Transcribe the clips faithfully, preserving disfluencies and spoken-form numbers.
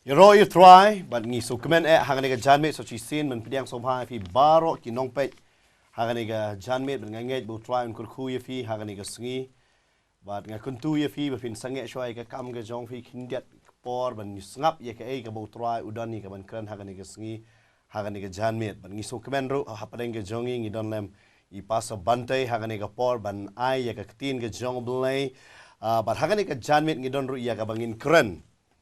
Ïaroh ïa u Trai, bad ngi sngewkmen eh ha kane ka janmiet sa shisien ban pdiang sngewbha ïa phi baroh ki nongpeit ha kane ka janmiet, bad nga ngeit ba u Trai un kyrkhu ïa phi ha kane ka sngi. Bad nga kyntu ïa phi ba phin sangeh shuwa ïa ka kam ka jong phi, khyndiat ka por ban sngap ïa kaei kaba u Trai u don ïa ka ban kren ha kane ka sngi, ha kane ka janmiet. Bad ngi sngewkmen ruh hapdeng ka jong ngi ngi don lem i Pastor Bantei ha kane ka por ban ai ïa ka ktien ka jong U Blei. Ah, bad ha kane ka janmiet ngi don ruh ïa kaba ngin kren.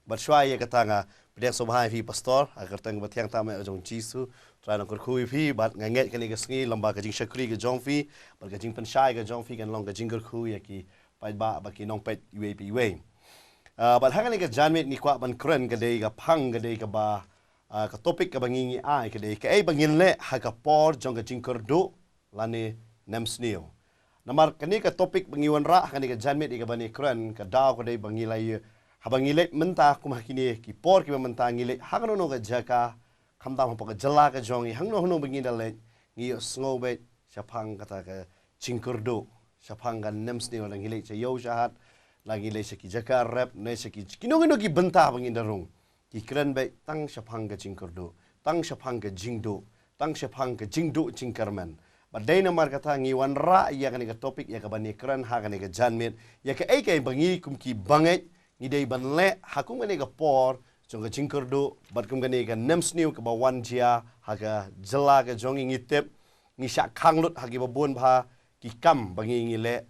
Bad shuwa ïa kata nga pdiang sngewbha ïa phi Pastor, ha ka kyrteng ba thiang tam eh jong Jisu. Trai un kyrkhu ïa phi, bad nga ngeit kane ka sngi lem bad ka jingshakri ka jong phi, bad ka jingpynshai ka jong phi kan long ka jingkyrkhu ïa ki paidbah bad ki nongpeit iwei pa iwei. Ah, bad ha kane ka janmiet ngi kwah ban kren ka dei ka phang, ka dei kaba, ah, ka topic kaba ngi ngi ai ka dei kaei ba ngin leh ha ka por jong ka jingkyrduh lane nemsniew. Namar kane ka topic ba ngi wanrah ha kane ka janmiet ïa kaba ngi kren, ka daw ka dei ba ngi la ïa, haba ngi leit mynta kum ha kine ki por kiba mynta ngi leit ha kano kano ka jaka, khamtam hapoh ka jylla ka jong ngi, hangno hangno ba ngi da leit, ngi ïohsngew beit shaphang kata ka jingkyrduh, shaphang ka nemsniew, la ngi leit sha ïew sha hat, la ngi leit sha ki jaka rep, ne sha ki, kino kino ki bynta ba ngi da rung, ki kren beit tang shaphang ka jingkyrduh, tang shaphang ka jingduh, tang shaphang ka jingduh jingkyrmen. Bad dei namar kata ngi wanrah ïa kane ka topic ïa kaba ngi kren ha kane ka janmiet, ïa kaei kaei ba ngi kum ki bangeit ngi dei ban leh ha kum kane ka por jong ka jingkyrduh, bad kum kane ka nemsniew kaba wan jia ha ka jylla ka jong ngi. Ngi tip ngi shah khang lut ha kiba bun bha ki kam ba ngi ngi leh,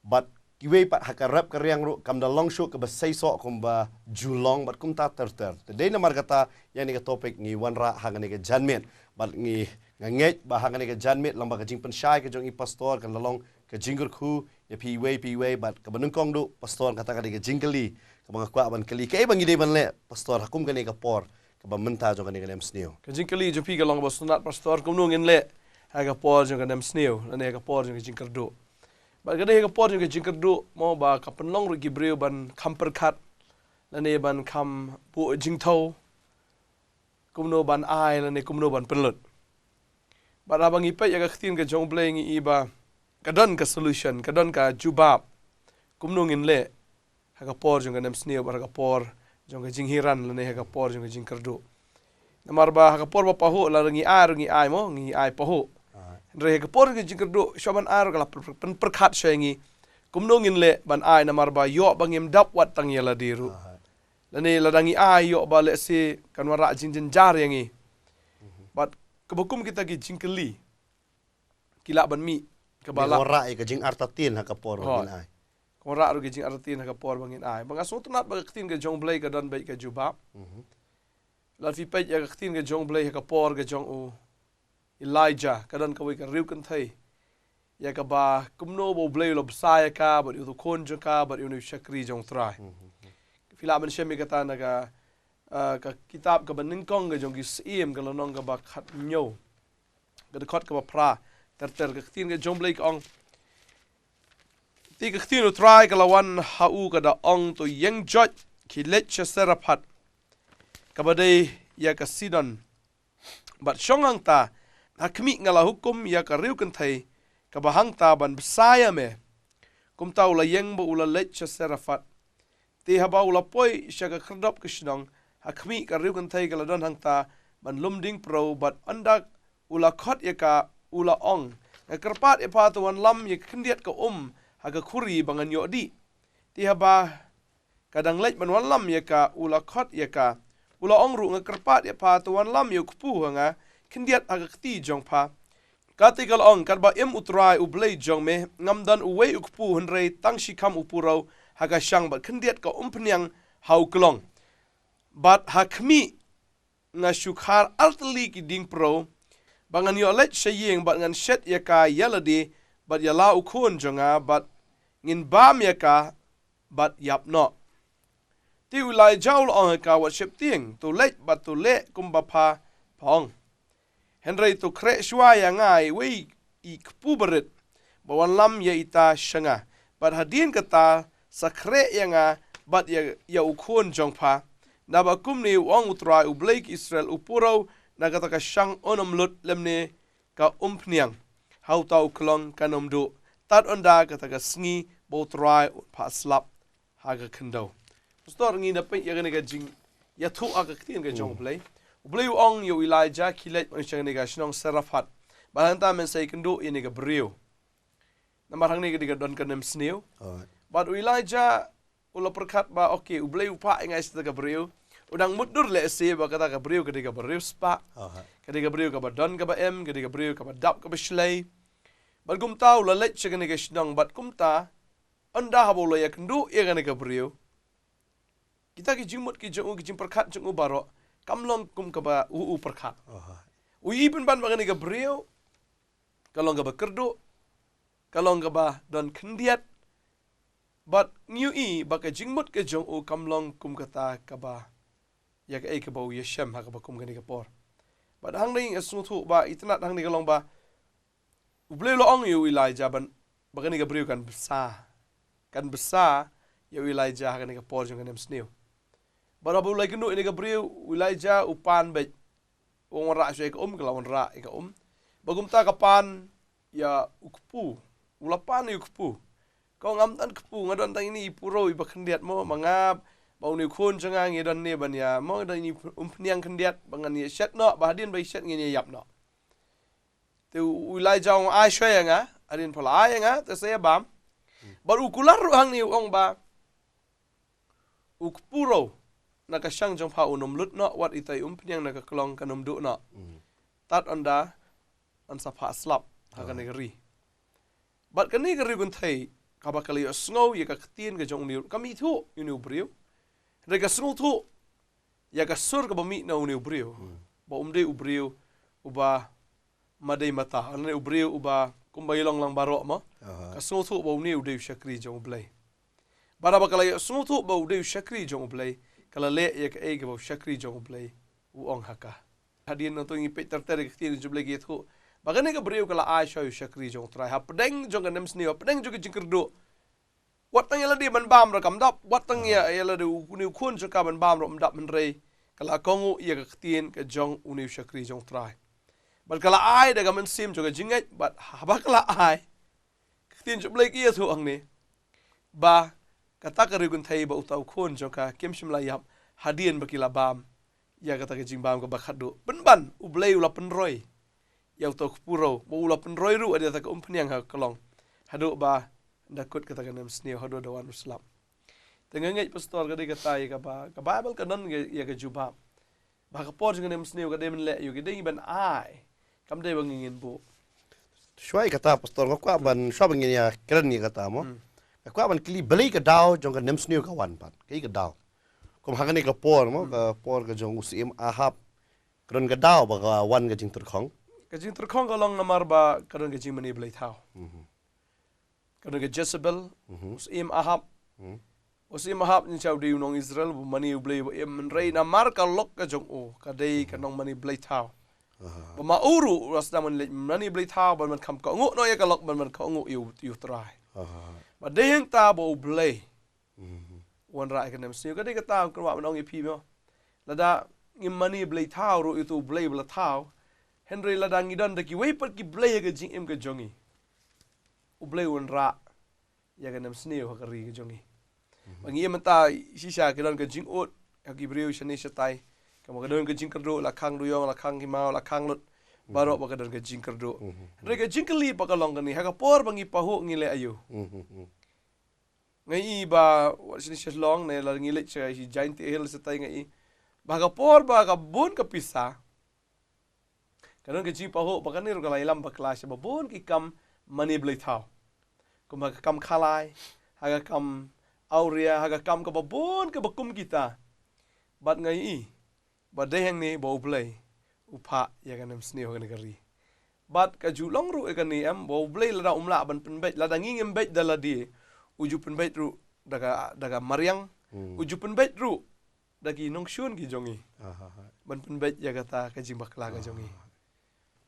bad kiwei pat ha ka rep ka riang ruh kam da long shuh kaba seisoh kumba ju long, bad kumta ter ter. Te dei namar kata ïa kane ka topic ngi wanrah ha kane ka janmiet, bad ngi, nga ngeit ba ha kane ka janmiet lem bad ka jingpynshai ka jong i Pastor kan da long ka jingkyrkhu ïa phi iwei pa iwei. Bad kaba nyngkong duh Pastor, kata ka dei ka jingkylli kaba nga kwah ban kylli, kaei ba ngi dei ban leh Pastor ha kum kane ka por kaba mynta jong kane ka nemsniew? Ka jingkylli jong phi ka long kaba sngewtynnat Pastor, kumno ngin leh ha ka por jong ka nemsniew lane ha ka por jong ka jingkyrduh? Bad ka dei ha ka por jong ka jingkyrduh mo, ba ka pynlong ruh ki briew ban kham pyrkhat lane ban kham buh jingthew kumno ban ai lane kumno ban pynlut. Bad haba ngi peit ïa ka ktien ka jong U Blei ngi i ba ka don ka solution, ka don ka jubab kumno ngin leh ha ka por jong ka nemsniew bad ha ka por jong ka jinghiran lane ha ka por jong ka jingkyrduh. Namar ba ha ka por ba pahuh la ngi ai ruh ngi ai mo, ngi ai pahuh. Hynrei ha ka por jong ka jingkyrduh shuwa ban ai ruh ka la pyn-, pyn-, pyrkhat sha ngi kumno ngin leh ban ai, namar ba ïoh ba ngim dap wat tang ïa lade ruh. Lane lada ngi ai ïoh ba lehse kan wanrah jingjynjar ïa ngi. Bad kaba kum kita ki jingkylli ki lah ban mih, kaba lah wanrah ïa ka jingartatien ha ka por ba ngin ai. Ka wanrah ruh ka jingartatien ha ka por ba ngin ai. Ba nga sngewtynnat ba ka ktien ka jong U Blei ka don beit ka jubab. Lada phi peit ïa ka ktien ka jong U Blei ha ka por ka jong u Elijah, ka don kawei ka riewkynthei ïa kaba kumno ba U Blei u la bsa ïa ka bad ïa u khun jong ka bad ïa une u shakri jong U Trai. Phi lah ban shem ïa kata na ka, ah, ka kitab kaba nyngkong ka jong ki Syiem, ka lynnong kaba khathynñiew, ka dkhot kaba phra ter ter. Ka ktien ka jong U Blei ka ong: Te ka ktien U Trai ka la wan ha u, ka da ong, to ïeng joit, khie leit sha Sarephath, kaba dei ïa ka Sidon, bad shong hangta. Ha khmih, nga la hukum ïa ka riewkynthei kaba hangta ban bsa ïa me. Kumta u la ïeng bad u la leit sha Sarephath. Te haba u la poi sha ka khyrdop ka shnong, ha khmih, ka riewkynthei ka la don hangta ban lum dieng pyrshah, bad ynda u la khot ïa ka, u la ong, nga kyrpad ïa pha, to wanlam ïa ka khyndiat ka um ha ka khuri ba ngan ïoh dih. Te haba ka dang leit ban wanlam ïa ka, u la khot ïa ka, u la ong ruh, nga kyrpad ïa pha, to wanlam ïa u kpu ha nga, khyndiat ha ka kti jong pha. Kata ka la ong, katba im U Trai U Blei jong me, ngam don uwei u kpu, hynrei tang shi kham u puraw ha ka shang, bad khyndiat ka umphniang ha u klong. Bad ha khmih, nga shu khar artylli ki dieng pyrshah, ba ngan ïoh leit sha ïing, bad ngan shet ïa ka ïa lade bad ïa la u khun jong nga, bad ngin bam ïa ka bad ïap noh. Te u Elijah u la ong ha ka, wat sheptieng, to leit bad to leh kumba pha, pha ong. Hynrei to khreh shuwa ïa nga iwei i kpu barit, bad wanlam ïa ita sha nga. Bad hadien kata sa khreh ïa nga bad ïa, ïa u khun jong pha. Naba kumne u ong U Trai U Blei ki Israel, u puraw na kata ka shang un ym lut, lymne ka umphniang ha uta u klong kan ym duh, tad ynda kata ka sngi ba U Trai un phah slap ha ka khyndew. Pastor, ngi da peit ïa kane ka jing, ïathuh ha ka ktien ka jong U Blei. U Blei u ong ïa u Elijah, khie leit noh sha kane ka shnong Zarephath. Bad hangta men sa ïakynduh ïa kane ka briew. Namar hangne ka dei ka don ka nemsniew. Alright. Bad u Elijah u la pyrkhat ba, okay, U Blei u phah ïa nga sha kata ka briew. U dang mutdur lehse ba kata ka briew ka dei ka briew spah. Alright. Ka dei ka briew kaba don kaba em, ka dei ka briew kaba dap kaba shlei. Bad kumta u la leit sha kane ka shnong, bad kumta, ynda haba u la ïakynduh ïa kane ka briew, kita ki jingmut ki jong u, ki jingpyrkhat jong u baroh, kam long kum kaba u, u pyrkhat. Alright. U ïohi pynban ba kane ka briew ka long kaba kyrduh, ka long kaba don khyndiat. Bad ngi ïohi ba ka jingmut ka jong u kam long kum kata kaba ïa kaei kaba u ïashem ha kaba kum kane ka por. Bad hangne nga sngewthuh ba itynnad hangne ka long ba U Blei u la ong ïa u Elijah ban, ba kane ka briew kan bsa. Kan bsa ïa u Elijah ha kane ka por jong ka nemsniew. Bad haba u la ïakynduh ïa kane ka briew, u Elijah u pan beit. U ong wanrah shuwa ïa ka um, ka la wanrah ïa ka um. Bad kumta ka pan ïa u kpu. U la pan ïa u kpu. Ka ong, ngam don kpu, nga don tang ine i purow iba khyndiat mo, ma nga bad une u khun jong nga ngi don ne ban ïa, mo, don ine i umphniang khyndiat, ba ngan ïa shet noh, ba hadien ba i shet ngin ïa ïap noh. Te u Elijah u ong, ai shuwa ïa nga, hadien pha la ai ïa nga, te sa ïa bam. Bad u kular ruh hangne u ong ba u kpu ruh na ka shang jong pha un ym lut noh, wat ita i umphniang na ka klong kan ym duh noh. Tad ynda yn sa phah slap ha kane ka ri. Bad kane ka ri kynthei, kaba ka la ïohsngew ïa ka ktien ka jong une u, kam ithuh ïa une u briew. Hynrei ka sngewthuh ïa ka sur kaba mih na une u briew. Ba um dei u briew uba ma dei mata, lane u briew uba kumba i long lang baroh mo. Ka sngewthuh ba une u dei u shakri jong U Blei. Bad haba ka la ïohsngew thuh ba u dei u shakri jong U Blei, ka la leh ïa kaei kaba u shakri jong U Blei u ong ha ka. Hadien nangta ngi peit ter ter ïa ka ktien jong U Blei, ka ïathuh ba kane ka briew ka la ai shuwa ïa u shakri jong U Trai hapdeng jong ka nemsniew, hapdeng jong ka jingkyrduh. Wat tang ïa lade ban bam ruh kam dap, wat tang ïa, ïa lade u, une u khun jong ka ban bam ruh um dap, hynrei ka la kohnguh ïa ka ktien ka jong une u shakri jong U Trai. Bad ka la ai da ka mynsiem jong ka jingngeit, bad haba ka la ai, ka ktien jong U Blei ka ïathuh hangne ba kata ka riewkynthei bad uta u khun jong ka kim shym la ïap hadien ba ki la bam ïa kata ka jingbam kaba khatduh. Pynban U Blei u la pynroi ïa uta u kpu rew, bad u la pynroi ruh ïa kata ka umphniang ha ka klong, haduh ba da kut kata ka nemsniew, haduh da wan u slap. Te nga ngeit pastor, ka dei kata ïa kaba ka Baibl ka don ïa ka jubab. Ba ha ka por jong ka nemsniew ka dei ban leh aïu, ka dei ban ai, kam dei ba ngin ngin buh. Shuwa ïa kata pastor, nga kwah ban, shuwa ba ngin ïa kren ïa kata mo. Hmm. Nga kwah ban kylli balei ka daw jong ka nemsniew ka wan pat. Kaei ka daw. Kum ha kane ka por mo, hmm, ka por ka jong u Syiem Ahab, ka don ka daw ba ka wan ka jingtyrkhong. Ka jingtyrkhong ka long namar ba ka don ka jingmane blei thaw. Mhm. Ka don ka Jezebel, mhm, u Syiem Ahab. Mhm. U Syiem Ahab ngi ïathuh u dei u nong Israel, ba mane u blei ba im, hynrei namar ka lok ka jong u ka dei ka, mhm, nongmane blei thaw. Aha. Ba ma u ruh u la sdang ban leit mane blei thaw, ban, ban kham kohnguh noh ïa ka lok, ban, ban kohnguh ïa u, ïa U Trai. Aha. Ba dei hangta ba U Blei, mhm, u wanrah ïa ka nemsniew. Ka dei kata nga kwah ban ong ïa phi mo. Lada ngim mane blei thaw ruh ïa uta U Blei ba la thaw, hynrei lada ngi don da kiwei pat ki blei ha ka jingim ka jong ngi, U Blei u wanrah ïa ka nemsniew ha ka ri ka jong ngi. Mhm. Ba ngi im mynta shisha ka don ka jingud ha ki briew shane shatai. Ka ma ka don ka jingkyrduh, la khang duyong, la khang ki maw, la khang lut. Mhm. Baroh ba ka don ka jingkyrduh. Mhm. Hynrei ka jingkylli ba ka long kane, ha ka por ba ngi pahuh ngi leh aïu. Mhm. Nga i ba wat shane sha Shillong ne la ngi leit sha shi Jaintia Hills shatai nga i ba ha ka por ba ka bun ka pisa, ka don ka jingpahuh ba kane ruh ka la ïalam bakla sha ba bun ki kam mane blei thaw. Kumba ka kam khalai, ha ka kam awria, ha ka kam kaba bun kaba kum kita. Bad nga i ba dei hangne ba U Blei u phah ïa ka nemsniew ha kane ka ri. Bad ka ju long ruh ïa kane em, ba U Blei lada um lah ban pynbeit, lada ngi ngim beit da lade, u ju pynbeit ruh da ka, da ka mariang, hmm, u ju pynbeit ruh da ki nongshun ki jong ngi. Aha, aha. Ban pynbeit ïa kata ka jingbakla ka jong ngi. Aha.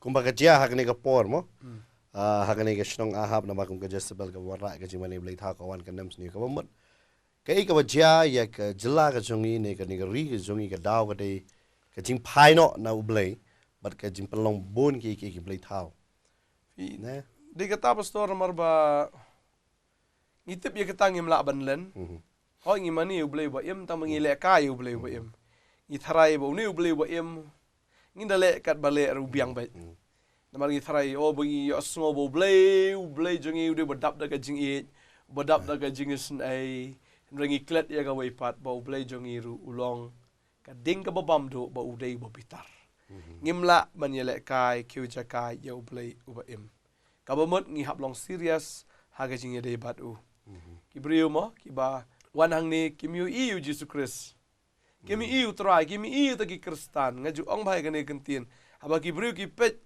Kumba ka jia ha kane ka por mo. Hmm. Ah, ha kane ka shnong Ahab, namar kum ka Jezebel ka wanrah ka jingmane blei thaw, ka wan ka nemsniew kaba mut. Kaei kaba jia ïa ka jylla ka jong ngi ne kane ka ri ka jong ngi, ka daw ka dei ka jingphai noh na U Blei bad ka jingpynlong bun ki, ki, ki blei thaw. Phi, ne? Dei kata pastor, namar ba ngi tip ïa kata ngim lah ban len. Mhm. Hooid ngi mane U Blei ba im, tang ba ngi leh kai U Blei ba im. Mhm. ngi tharai ba une u Blei uba im, ngin da leh kat ba leh ruh biang beit. Namar ngi tharai, o, ba ngi ïohsngew ba u Blei, u Blei jong ngi u dei uba dap da ka jingïeit, uba dap da ka jingisynei, hynrei ngi klet ïa kawei pat ba u Blei jong ngi ruh u long ka ding kaba bam duh ba u dei uba bitar. Ngim lah ban ïalehkai, khiew jaka ïa u Blei uba im. Kaba mut ngi hap long serious ha ka jingïadei bad u. Ki briew mo, kiba wan hangne kim ïohi ïa u Jisu Khrist. Kim ïohi ïa u Trai, kim ïohi ïa uta ki Khristan, nga ju ong bha ïa kane ka ktien. Haba ki briew ki peit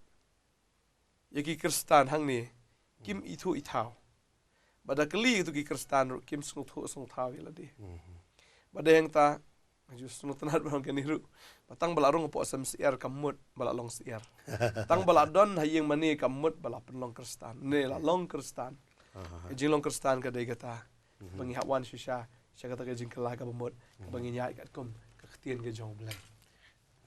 ïa ki Khristan hangne, kim ithuh ithaw. Bad da kylli ïa uta ki Khristan ruh kim sngewthuh sngewthaw ïa lade. Bad dei hangta, nga ju sngewtynnat ban ong kane ruh. Ba tang ba la rung hapoh sem syiar kam mut ba la long syiar. Tang ba la don ha ïing mane kam mut ba la pynlong Khristan. Ne la long Khristan. Ka jinglong Khristan ka dei kata. Ba ngi hap wan shisha sha kata ka jingkylla kaba mut, kaba ngin ïaid katkum ka ktien ka jong u Blei.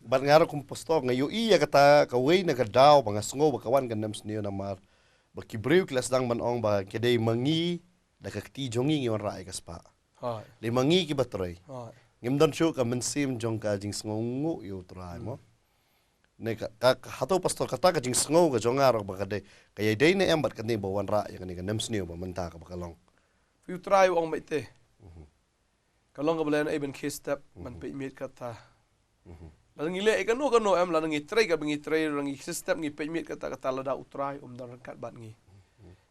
Bad nga ruh kum pastor nga ïohi ïa kata kawei na ka daw ba nga sngew ba ka wan ka nemsniew namar ba ki briew ki la sdang ban ong ba ka dei ma ngi da ka kti jong ngi ngi wanrah ïa ka spah. Hooid. Lei ma ngi kiba trei. Hooid. Ngim don shuh ka mynsiem jong ka jingsngewnguh ïa u Trai mo. Ne ka, ka, ka hato pastor kata ka jingsngew ka jong nga ruh ba ka dei, ka ïadei ne em bad kane ba wanrah ïa kane ka nemsniew ba mynta kaba ka long. Phi u Trai u ong beit te. Ka long kaba leh na ei ban khie step ban peit miet kata. Lada ngi leh ïa kano kano em, lada ngi trei kaba ngi trei, lada ngi khie step ngi peit miet kata kata lada u Trai um don ryngkat bad ngi.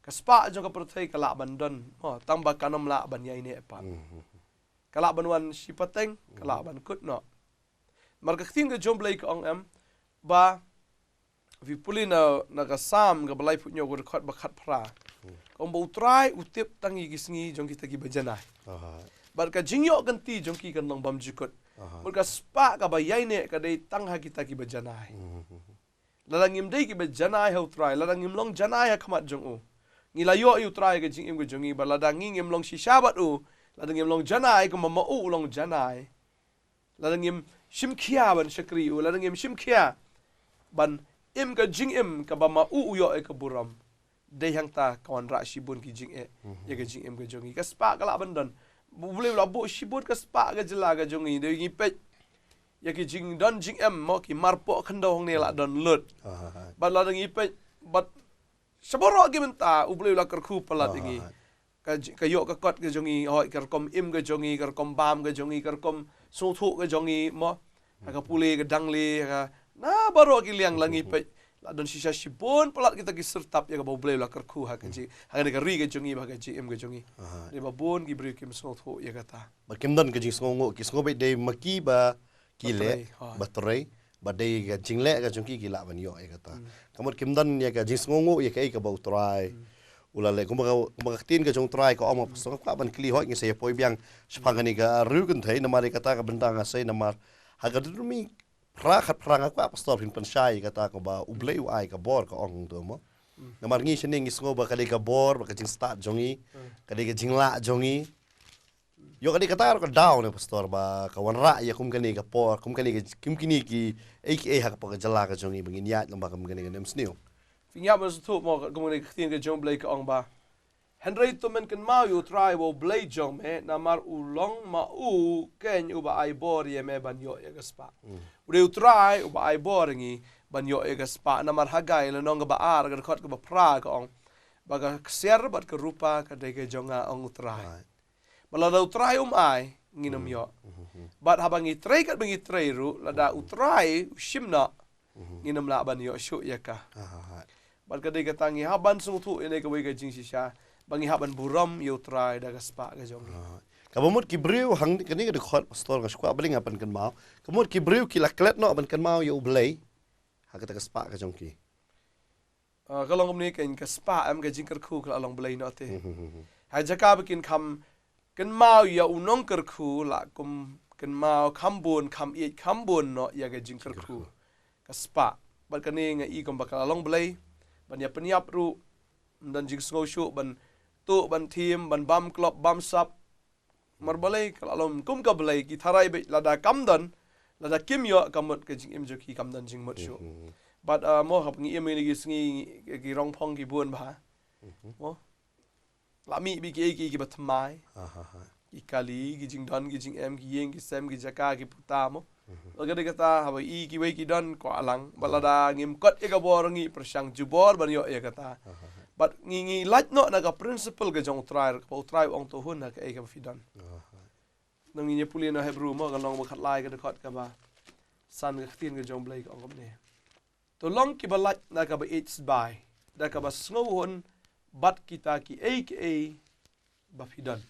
Ka spah jong ka pyrthei ka lah ban don, mo, tang ba kan ym lah ban ïaineh pat. Ka lah ban wan shi pateng, ka lah ban kut noh. Namar ka ktien ka jong u Blei ka ong em, ba phi pule na, na ka Salm kaba laiphew hynñiew ka dkhot ba khatphra. Ka ong ba u Trai u tip tang ïa ki sngi jong kita kiba janai. Bad ka jingïoh kynti jong ki kan long bymjukut. Bad ka spah kaba ïaineh ka dei tang ha kita kiba janai. Lada ngim dei kiba janai ha u Trai, lada ngim long janai ha khmat jong u, ngi la ïoh ïa u Trai ka jingim ka jong ngi, bad lada ngi ngim long shisha bad u, lada ngim long janai kumba ma u u long janai, lada ngim shim khia ban shakri u, lada ngim shim khia ban im ka jingim kaba ma u u ïoh ïa ka burom, dei hangta ka wanrah shibun ki jingeh ïa ka jingim ka jong ngi. Ka spah ka lah ban don. U Blei u la buh shibun ka spah ka jylla ka jong ngi, dei ngi peit ïa ki jingdon jingem mo, ki marpoh khyndew hangne la don lut. Bad lada ngi peit bad sha baroh ki bynta u Blei u la kyrkhu palat ïa ngi. Ka ji-, ka ïoh ka kot ka jong ngi, hooid, ka rukom im ka jong ngi, ka rukom bam ka jong ngi, ka rukom sngewthuh ka jong ngi mo. Ha ka pule ka dangle, ha ka, na baroh ki liang la ngi peit, la don shisha shibun palat kita ki syrtap ïa kaba u Blei u la kyrkhu ha ka ji, ha kane ka ri ka jong ngi, ha ka jingim ka jong ngi. Dei ba bun ki briew kim sngewthuh ïa kata. Ba kim don ka jingsngewnguh, ki sngew beit dei ma ki ba ki leh, ba trei, ba dei ka jingleh ka jong ki ki lah ban ïoh ïa kata. Ka mut kim don ïa ka jingsngewnguh ïa kaei kaba u Trai u la leh. Kumba ka, kumba ka ktien ka jong u Trai ka ong, pastor, nga kwah ban kylli, hooid, ngi sa ïa poi biang shaphang kane ka riew kynthei, namar ïa kata ka bynta nga sei, namar ha ka Deuteronomi phra khatphra, nga kwah pastor phin pynshai ïa kata kaba u Blei u ai ka bor, ka ong to mo. Namar ngi shane ngi sngew ba ka dei ka bor, ba ka jingstad jong ngi, ka dei ka jinglah jong ngi. Ïoh ka dei kata ruh ka daw ne pastor ba ka wanrah ïa kum kane ka por, kum kane ka, kum kine kiei kiei ha ka por ka jylla ka jong ngi ba ngin ïaid lyngba kum kane ka nemsniew. Phi ïa ban sngewthuh mo, kum kane ka ktien ka jong u Blei ka ong ba, hynrei to men kynmaw ïa u Trai uba u Blei jong me, namar u long ma u keiñ uba ai bor ïa me ban ïoh ïa ka spah. U dei u Trai uba ai bor ïa ngi ban ïoh ïa ka spah. Namar Hagai lynnong kaba ar ka dkhot kaba phra ka ong ba ka ksiar bad ka rupa ka dei ka jong nga, ong u Trai. Ba lada u Trai um ai, ngin ym ïoh. Bad haba ngi trei katba ngi trei ruh, lada u Trai u shim noh, ngin ym lah ban ïoh shuh ïa ka. Bad ka dei kata ngi hap ban sngewthuh ïa kane kawei ka jingshisha, ba ngi hap ban burom ïa u Trai da ka spah ka jong ngi. Kaba mut ki briew hangne, kane ka dkhot pastor nga sngewkwah balei nga pynkynmaw. Ka mut ki briew ki la klet noh ban kynmaw ïa u Blei ha kata ka spah ka jong ki. Ah, ka long kumne, ka, ka spah em, ka jingkyrkhu ka la long blei noh te. Ha jaka ba kin kham kynmaw ïa u nongkyrkhu, la kum kynmaw kham bun, kham ïeit, kham bun noh ïa ka jingkyrkhu. Ka spah. Bad kane nga i kumba ka la long blei ban ïa pynïap ruh, ym don jingsngew shuh ban tuh, ban thiem, ban bam klop, bam sap. Mar balei ka la long kum ka blei, ki tharai beit lada kam don, lada kim ïoh, ka mut ka jingim jong ki kam don jingmut shuh. Bad, ah, mo hap ngi im ïa kine ki sngi, ki rong phong ki bun bha. Mo la mih beit kiei kiei kiba thymmai. Ki kali, ki jingdon, ki jingem, ki ïing, ki sem, ki jaka, ki puta mo. Bad ka dei kata, haba i kiwei ki don, kwah lang. Bad lada ngim kot ïa ka bor, ngi pyrshang jubor ban ïoh ïa kata. Bad ngi, ngi lait noh na ka principle ka jong U Trai, kaba U Trai u ong, to hun ha kaei kaba phi don. Ngi ïa pule na Hebru mo, ka lynnong ba khatlai, ka dkhot kaba san, ka ktien ka jong U Blei ka ong kumne: To long kiba lait na kaba ïeit sbai, da kaba sngewhun bad kita kiei kiei ba phi don.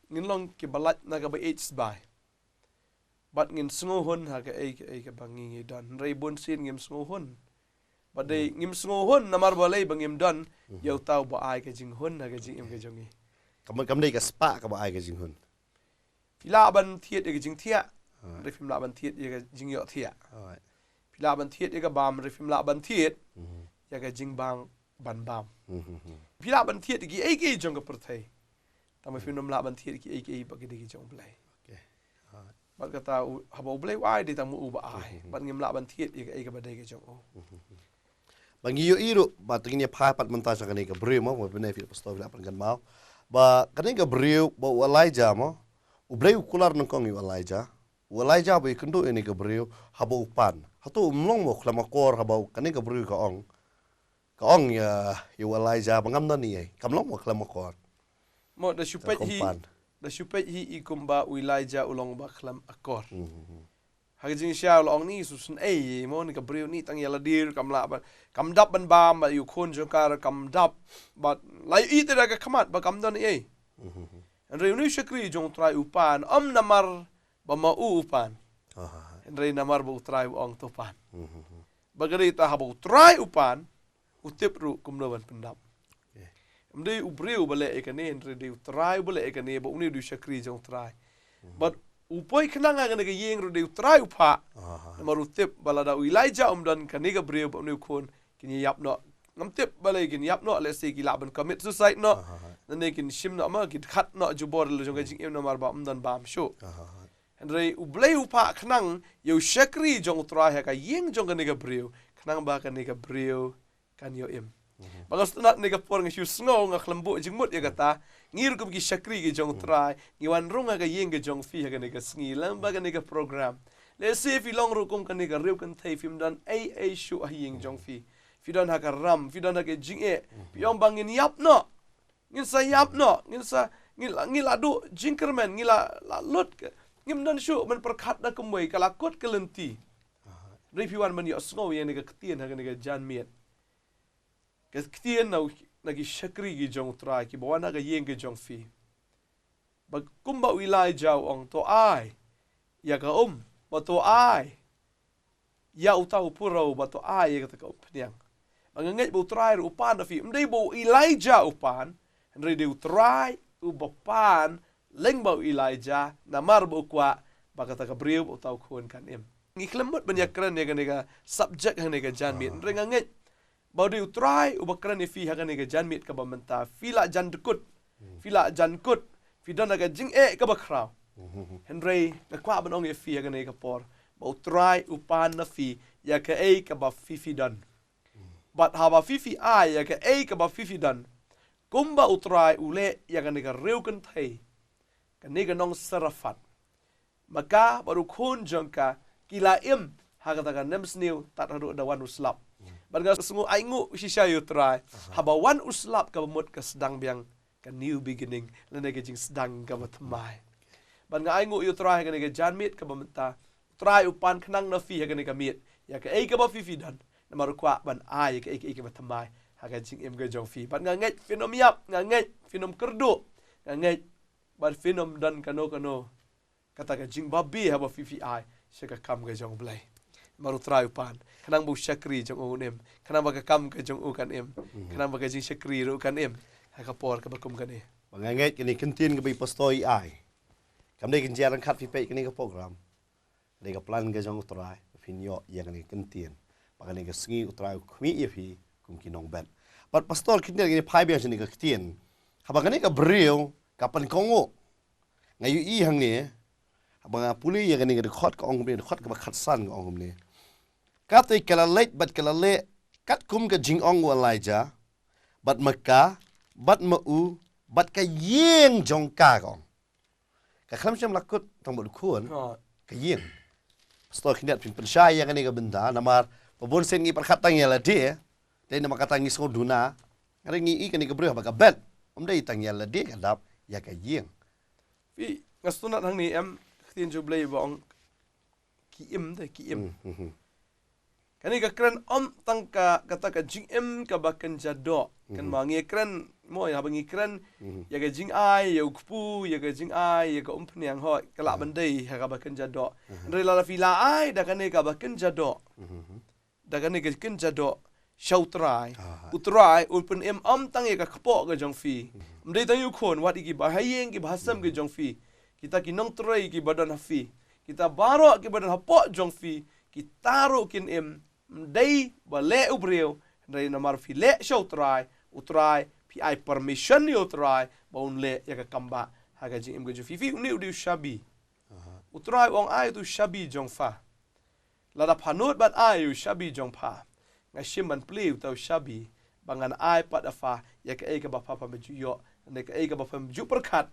Ngin long kiba lait na kaba ïeit sbai, bad ngin sngewhun ha kaei kaei kaba ngi, ngi don. Hynrei bunsien ngim sngewhun. Bad dei ngim sngewhun namar balei? Ba ngim don ïa uta uba ai ka jinghun ha ka jingim ka jong ngi. Kam, kam dei ka spah kaba ai ka jinghun. Phi lah ban thied ïa ka jingthiah, hynrei phim lah ban thied ïa ka jingïohthiah. Phi lah ban thied ïa ka bam, hynrei phim lah ban thied ïa ka jingbam ban bam. Phi lah ban thied ïa kiei kiei jong ka pyrthei, tangba phim lah ban thied ïa kiei kiei ba ki dei ki jong U Blei. Bad kata, haba U Blei u ai, dei tang ma u ba ai. Bad ngim lah ban thied ïa kaei kaba dei ka jong u. Ba ngi ïohi ruh ba te ngin ïa phai pat mynta sha kane ka briew mo, ba pynban phi pastor phi lah pynkynmaw ba kane ka briew ba u Elijah mo, U Blei u kular nyngkong ïa u Elijah. U Elijah ba ïakynduh ïa kane ka briew, haba u pan, hato um long mo khlem akor haba kane ka briew ka ong, ka ong ïa, ïa u Elijah ba ngam don ei ei? Kam long mo khlem akor. Mo, da shu peit hi, da shu peit hi i kumba u Elijah u long ba khlem akor. Ha ka jingshisha u la ong, ni shu sngewsih ei mo, kane ka briew ni tang ïa lade ruh kam lah ban, kam dap ban bam, bad ïa u khun jong ka ruh kam dap, bad la ïohi te da ka khmat ba kam don ei ei. Hynrei une u shakri jong U Trai u pan, ym namar ba ma u u pan, hynrei namar ba U Trai u ong to pan. Ba ka dei ta haba U Trai u pan, u tip ruh kumno ban pyndap. Ym dei u briew ba leh ïa kane, hynrei dei U Trai uba leh ïa kane, ba une u dei u shakri jong U Trai. Bad u poi khnang ha kane ka ïing ruh dei U Trai u phah. Namar u tip ba lada u Elijah um don, kane ka briew bad une u khun kin ïap noh. Ngam tip balei kin ïap noh, lehse ki lah ban commit suicide noh. Nangne kin shim noh ma, kin khat noh jubor la jong ka jingim namar ba um don bam shuh. Hynrei U Blei u phah khnang ïa u shakri jong U Trai ha ka ïing jong kane ka briew, khnang ba kane ka briew kan ïoh im. Ba nga sngewtynnat kane ka por nga shu sngew, nga khlem buh jingmut ïa kata. Ngi ruh kum ki shakri ki jong U Trai, ngi wan rung ha ka ïing ka jong phi ha kane ka sngi, lyngba kane ka program. Lehse phi long ruh kum kane ka riew kynthei, phim don ei ei shuh ha ïing jong phi. Phi don ha ka ram, phi don ha ka jingeh. Phi ong ba ngin ïap noh. Ngin sa ïap noh, ngin sa, ngin la, ngin la duh jingkyrmen, ngin la, la lut ka, ngim don shuh ban pyrkhat da kumwei, ka la kut ka lynti. Hynrei phi wan ban ïohsngew ïa kane ka ktien ha kane ka janmiet. Ka ktien na u, na ki shakri ki jong U Trai kiba wan ha ka ïing ka jong phi. Ba kumba u Elijah u ong, to ai ïa ka um, ba to ai ïa uta u puro, ba to ai ïa kata ka umphniang. Ba nga ngeit ba U Trai ruh u pan da phi. Ym dei ba u Elijah u pan, hynrei dei U Trai uba pan lyngba u Elijah, namar ba u kwah ba kata ka briew, ba uta u khun kan im. Ngi khlem mut ban ïakren ïa kane ka subject ha kane ka janmiet, hynrei nga ngeit ba u dei U Trai uba kren ïa phi ha kane ka janmiet kaba mynta. Phi la jan dkut, phi la jan kut, phi don ha ka jingeh kaba khraw. Hynrei nga kwah ban ong ïa phi ha kane ka por ba U Trai u pan na phi ïa kaei kaba phi phi don. Bad haba phi phi ai ïa kaei kaba phi phi don, kumba U Trai u leh ïa kane ka riew kynthei, kane ka nong Sarephath, ma ka bad u khun jong ka ki la im ha kata ka nemsniew tad haduh da wan u slap. Bad nga sngew ainguh shisha ïa U Trai, haba wan u slap kaba mut ka sdang biang ka new beginning, lane ka jingsdang kaba thymmai. Bad nga ainguh ïa U Trai ha kane ka janmiet kaba mynta. U Trai u pan khnang na phi ha kane ka miet ïa kaei kaba phi phi don, namar u kwah ban ai ïa kaei kaei kaba thymmai ha ka jingim ka jong phi. Bad nga ngeit phin ym ïap, nga ngeit phin ym kyrduh, nga ngeit bad phin ym don kano kano kata ka jingbabe haba phi phi ai sha ka kam ka jong U Blei. Namar U Trai u pan khnang ba u shakri jong u un im, khnang ba ka kam ka jong u kan im, khnang ba ka jingshakri ruh kan im ha ka por kaba kum kane. Ba nga ngeit kane ka ktien kaba i pastor i ai, kam dei ka jingïalang khat phi peit kane ka program. Dei ka plan ka jong U Trai ba phin ïoh ïa kane ka ktien. Ba kane ka sngi U Trai u khmih ïa phi kum ki nongbet. Bad pastor, ktien kane phai biang sha kane ka ktien. Haba kane ka briew ka pynkohnguh, nga ïohi hangne, haba nga pule ïa kane ka dkhot ka ong kumne, dkhot kaba khatsan ka ong kumne: Kata ka la leit bad ka la leh katkum ka jingong u Elijah, bad ma ka, bad ma u, bad ka ïing jong ka, ka ong. Ka khlem shym la kut tang bad u khun. Oh. ka ïing. Pastor, khyndiat phin pynshai ïa kane ka bynta, namar ba bun sien ngi pyrkhat tang ïa lade, te namar kata ngi sngewduna, hynrei ngi i kane ka briew ba ka bet, ym dei tang ïa lade ka dap, ïa ka ïing. Phi, nga sngewtynnat hangne em, ka ktien jong U Blei ba ong ki im te, ki im. Hmm, hmm, hmm. Kane ka kren ym tang ka, kata ka jingim kaba kynja doh. Kan Mhm. ma ngi kren, mo, ïa ba ngi kren, Mhm. ïa ka jingai, ïa u kpu, ïa ka jingai, ïa ka umphniang, hooid, ka lah Mhm. ban dei, ha kaba kynja doh. Mhm. Hynrei lada phi la ai, da kane kaba kynja doh. Mhm. Da kane ka kynja doh, sha U Trai. Ah. U Trai, un pynim ym tang ïa ka kpoh ka jong phi. Mhm. Ym dei tang ïa u khun, wat ïa kiba ha ïing, kiba ha sem ka Mhm. jong phi. Kita ki nongtrei kiba don ha phi. Kita baroh kiba don hapoh jong phi. Kita ruh kin im, ym dei ba leh u briew, hynrei namar phi leh sha U Trai, U Trai, phi ai permission ïa U Trai, ba un leh ïa ka kam ba, ha ka jingim ka jong phi. Phi, une u dei u shabi. Aha. U Trai u ong ai uta u shabi jong pha. Lada pha nud ban ai u shabi jong pha. Nga shim ban plie uta u shabi, ba ngan ai pat ha pha, ïa kaei kaba pha pham ju ïoh, ne kaei kaba pham ju pyrkhat.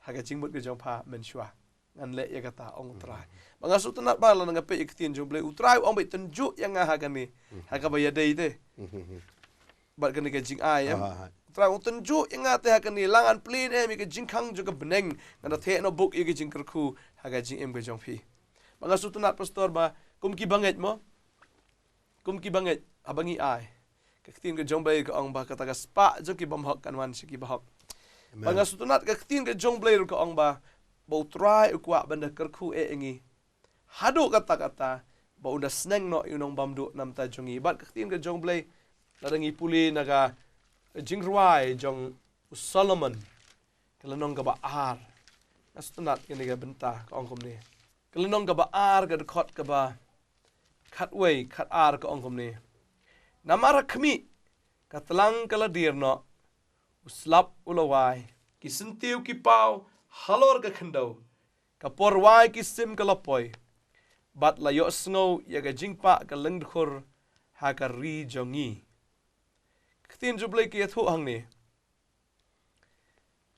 Ha ka jingmut ka jong pha mynshuwa. Ngan leh ïa kata ong U Trai. Mhm. Ba nga sngewtynnat ba lada nga peit ïa ka ktien jong U Blei, U Trai u ong ba tynjuh ïa nga ha kane. Mhm. Ha kaba ïadei te. Mhm. Bad kane ka jingai em. Ah, ah. U Trai u ong tynjuh ïa nga te ha kane, la ngan plie ne em ïa ka jingkhang jong ka bneng. Ngan da theh noh buk ïa ka jingkyrkhu ha ka jingim ka jong phi. Ba nga sngewtynnat pastor ba, kum ki bangeit mo. Kum ki bangeit, haba ngi ai. Ka ktien ka jong U Blei ka ong ba kata ka spah jong ki bymhok kan wan sha ki bahok. Amen. Ba nga sngewtynnat ka ktien ka jong U Blei ruh ka ong ba, ba U Trai u kwah ban da kyrkhu eh ïa ngi. Haduh katta katta, ba un da sneng noh ïa u nongbamduh namar jong ngi. Bad ka ktien ka jong U Blei, lada ngi pule na ka jingrwai jong u Solomon, ka lynnong kaba ar. Nga sngewtynnat kane ka bynta ka ong kumne. Ka lynnong kaba ar ka dkhot kaba khatwei, khatar ka ong kumne. Namar ha khmih, ka tlang ka la dier noh, u slap u la wai. Ki syntiew ki paw, halor ka khyndew. Ka por wai ki sim ka la poi. Bad la ïohsngew ïa ka jingpah ka lyngdkhur ha ka ri jong ngi. Ka ktien jong U Blei ka ïathuh hangne.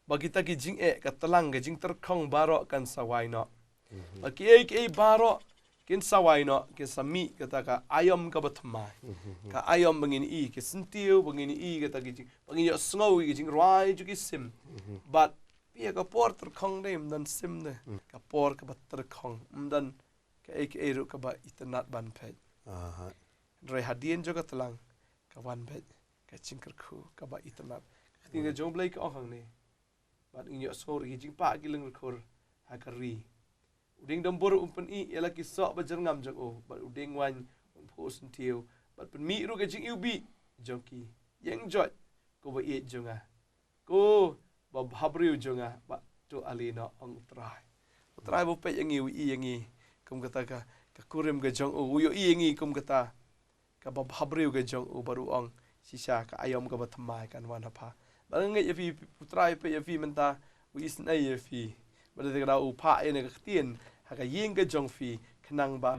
Ba kita ki jingeh ka tlang ka jingtyrkhong baroh kan sa wai noh. Mhm. Ba kiei kiei baroh kin sa wai noh, kin sa mih kata ka aïom kaba thymmai. Mhm. Ka aïom ba ngin i, ki syntiew ba ngin i kata ki jing, ba ngin ïohsngew ïa ki jingrwai jong ki sim. Mhm. Bad phi, ïa ka por tyrkhong dei, ym don sim dei. Mhm. Ka por kaba tyrkhong, ym don kaei kaei ruh kaba itynnad ban peit. Aha. Hynrei hadien jong ka tlang, ka wan beit ka jingkyrkhu kaba itynnad. Ka ktien ka jong U Blei ka ong hangne. Bad ngin ïohsngew ruh ïa ki jingpah ki lyngdkhur ha ka ri. U dieng dumbur un pyni ïa la ki soh ba jyrngam jong u. Bad u dieng waiñ un phuh syntiew. Bad pynmih ruh ka jingiwbih jong ki. Ïeng joit, ko ba ïeit jong nga. Ko ba bhabriew jong nga, ba to ale noh, ong U Trai. U Trai ba peit ïa ngi, u ïohi ïa ngi kum kata ka, ka kurim ka jong u, u ïohi ïa ngi kum kata ka babhabriew ka jong u, bad u ong, shisha ka aïom kaba thymmai kan wan ha pha. Ba nga ngeit ïa phi, U Trai peit ïa phi mynta, u isynei ïa phi. Bad da kata u phah ïa kane ka ktien ha ka ïing ka jong phi, khnang ba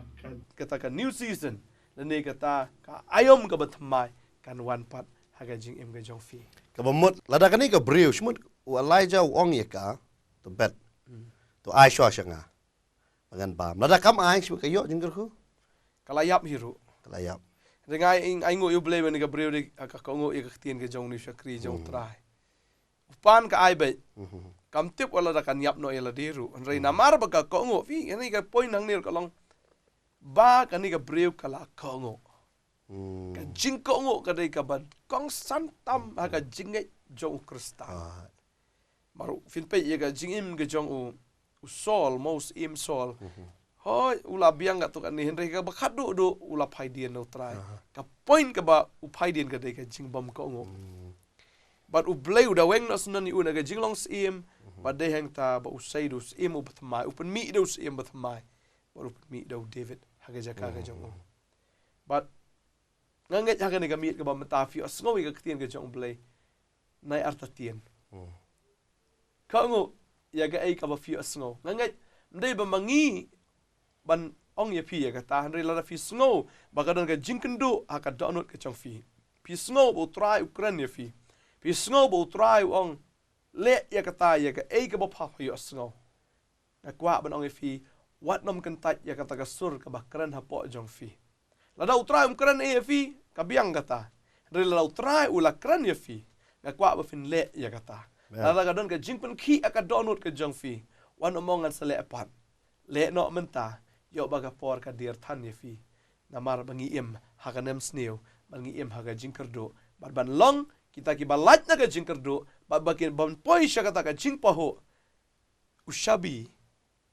kata ka new season, lane kata ka aïom kaba thymmai kan wan pat ha ka jingim ka jong phi. Kaba mut, lada kane ka briew, shmut u Elijah u ong ïa ka, to bet. Hmm. To ai shuwa sha nga, ba ngan bam. Lada kam ai, shmut ka ïoh jingkyrkhu? Ka la ïap hi ruh. Ka la ïap. Hynrei nga ai, ai nguh ïa U Blei ba kane ka briew dei ka, ka kohnguh ïa ka ktien ka jong une u shakri jong U Trai. Hmm. U pan ka ai beit. Mhm. Kam tip wat lada kan ïap noh ïa lade ruh. Hynrei namar ba ka kohnguh, phi, kane ka point hangne ruh ka long ba kane ka briew ka la kohnguh. Hmm. Ka jingkohnguh ka dei kaba kongsan tam ha ka jingngeit jong u Khristan. Ah. Namar phin peit ïa ka jingim ka jong u, u Saul, mo, u syiem Saul. Mhm. Hooid, u la biang katto katne, hynrei kaba khadduh duh u la phai dien na U Trai. Aha. Ka point kaba u phai dien ka dei ka jingbym kohnguh. Hmm. Bad U Blei u da weng noh syndon ïa u na ka jinglong syiem, mhm, bad dei hangta ba u sei da u syiem uba thymmai, u pynmih da u syiem ba thymmai, bad u pynmih da u David ha ka jaka ka jong u. Hmm. Bad nga ngeit ha kane ka miet kaba mynta phi ïohsngew ïa ka ktien ka jong U Blei. Nai artatien. Hmm. Kohnguh ïa kaei kaba phi ïohsngew. Nga ngeit, ym dei ba ma ngi ban ong ïa phi ïa kata, hynrei lada phi sngew ba ka don ka jingkynduh ha ka dohnud ka jong phi. Phi sngew ba U Trai u kren ïa phi. Phi sngew ba U Trai u ong, leh ïa kata, ïa kaei kaba pha ïohsngew. Nga kwah ban ong ïa phi, Wat nym kyntait ïa kata ka sur kaba kren hapoh jong phi. Lada U Trai um kren ïa phi, ka biang kata. Hynrei lada U Trai u la kren ïa phi, nga kwah ba phin leh ïa kata. Lada ka don ka jingpynkhih ha ka dohnud ka jong phi, wat nym ong ngan sa leh pat. Leh noh mynta, ïoh ba ka por ka dier than ïa phi. Namar ba ngi im ha ka nemsniew, ba ngi im ha ka jingkyrduh. Bad ban long kita kiba lait na ka jingkyrduh, bad ba kin ban poi sha kata ka jingpahuh. U shabi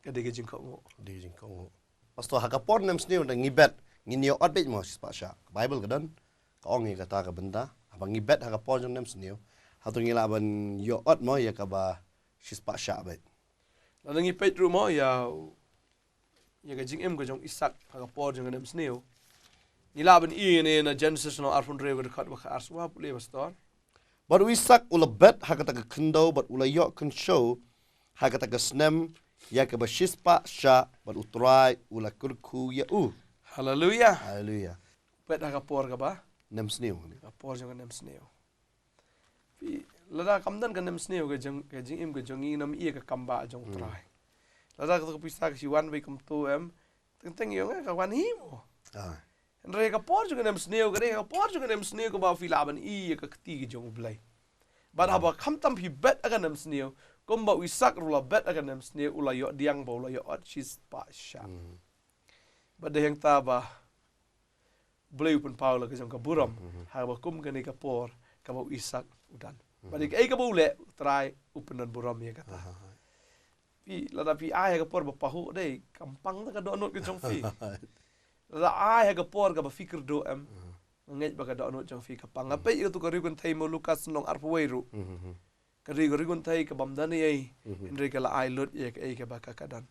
ka dei ka jingkohnguh. Dei ka jingkohnguh. Pastor, ha ka por nemsniew da ngi bet, ngin ïoh ot beit mo shispah shah. Ka Bible ka don ka ong ïa kata ka bynta. Haba ngi bet ha ka por jong nemsniew, hato ngi lah ban ïoh ot mo ïa kaba shispah shah beit? Lada ngi peit ruh mo ïa, ïa ka jingim ka jong Isak ha ka por jong ka nemsniew, ngi lah ban ïohi ne na Genesis lynnong arphew hynriew ka dkhot ba ka arspah, pule pastor. Bad u Isak u la bet ha kata ka khyndew bad u la ïoh kynshew ha kata ka snem ïa kaba shispah shah, bad U Trai u la kyrkhu ïa u. Haleluia. Haleluia. Bet ha ka por kaba nemsniew. Ka por jong ka nemsniew. Phi, lada kam don ka nemsniew ka jong, ka jingim ka jong ngi, ngim ïoh ïa ka kam ba jong U Trai. Lada ka pisa ka shu wan beit kumto em, teng teng ïoh nga ka wan hi mo. Hynrei ka por jong ka nemsniew, ka dei ka por jong ka nemsniew kaba phi lah ban ïohi ïa ka kti ka jong U Blei. Bad haba khamtam phi bet ha ka nemsniew, kumba u Isak ruh u la bet ha ka nemsniew, u la ïoh pdiang bad u la ïoh ot shispah shah. Bad dei hangta ba U Blei u pynpaw la ka jong ka burom, ha kaba kum kane ka por kaba u Isak u don. Bad ïa kaei kaba u leh, U Trai u pyndon burom ïa kata. Phi, lada phi ai ha ka por ba pahuh dei, kam pang da ka dohnud ka jong phi. Lada ai ha ka por kaba phi kyrduh em, nga ngeit ba ka dohnud jong phi ka pang. Nga peit ïa kato ka riewkynthei mo Lukas lynnong arphew wei ruh. Ka dei ka riewkynthei kabym don ei ei, hynrei ka la ai lut ïa kaei kaba ka ka don.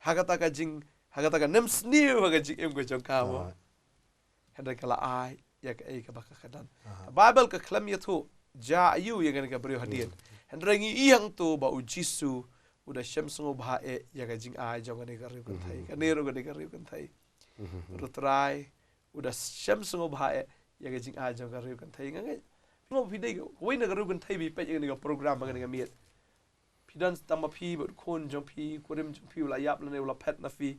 Ha kata ka jing, ha kata ka nemsniew ha ka jingim ka jong ka mo. Hynrei ka la ai ïa kaei kaba ka ka don. Ka Bible ka khlem ïathuh jia aïu ïa kane ka briew hadien. Hynrei ngi ïohi hangto ba u Jisu u da shem sngewbha eh ïa ka jingai jong kane ka riewkynthei. Kane ruh ka dei ka riewkynthei. Bad U Trai u da shem sngewbha eh ïa ka jingai jong ka riewkynthei. Nga ngeit, mo phi dei kawei na ka riewkynthei ba peit ïa kane ka program ba kane ka miet. Phi don tang ma phi bad u khun jong phi, u kurim jong phi u la ïap lane u la phet na phi.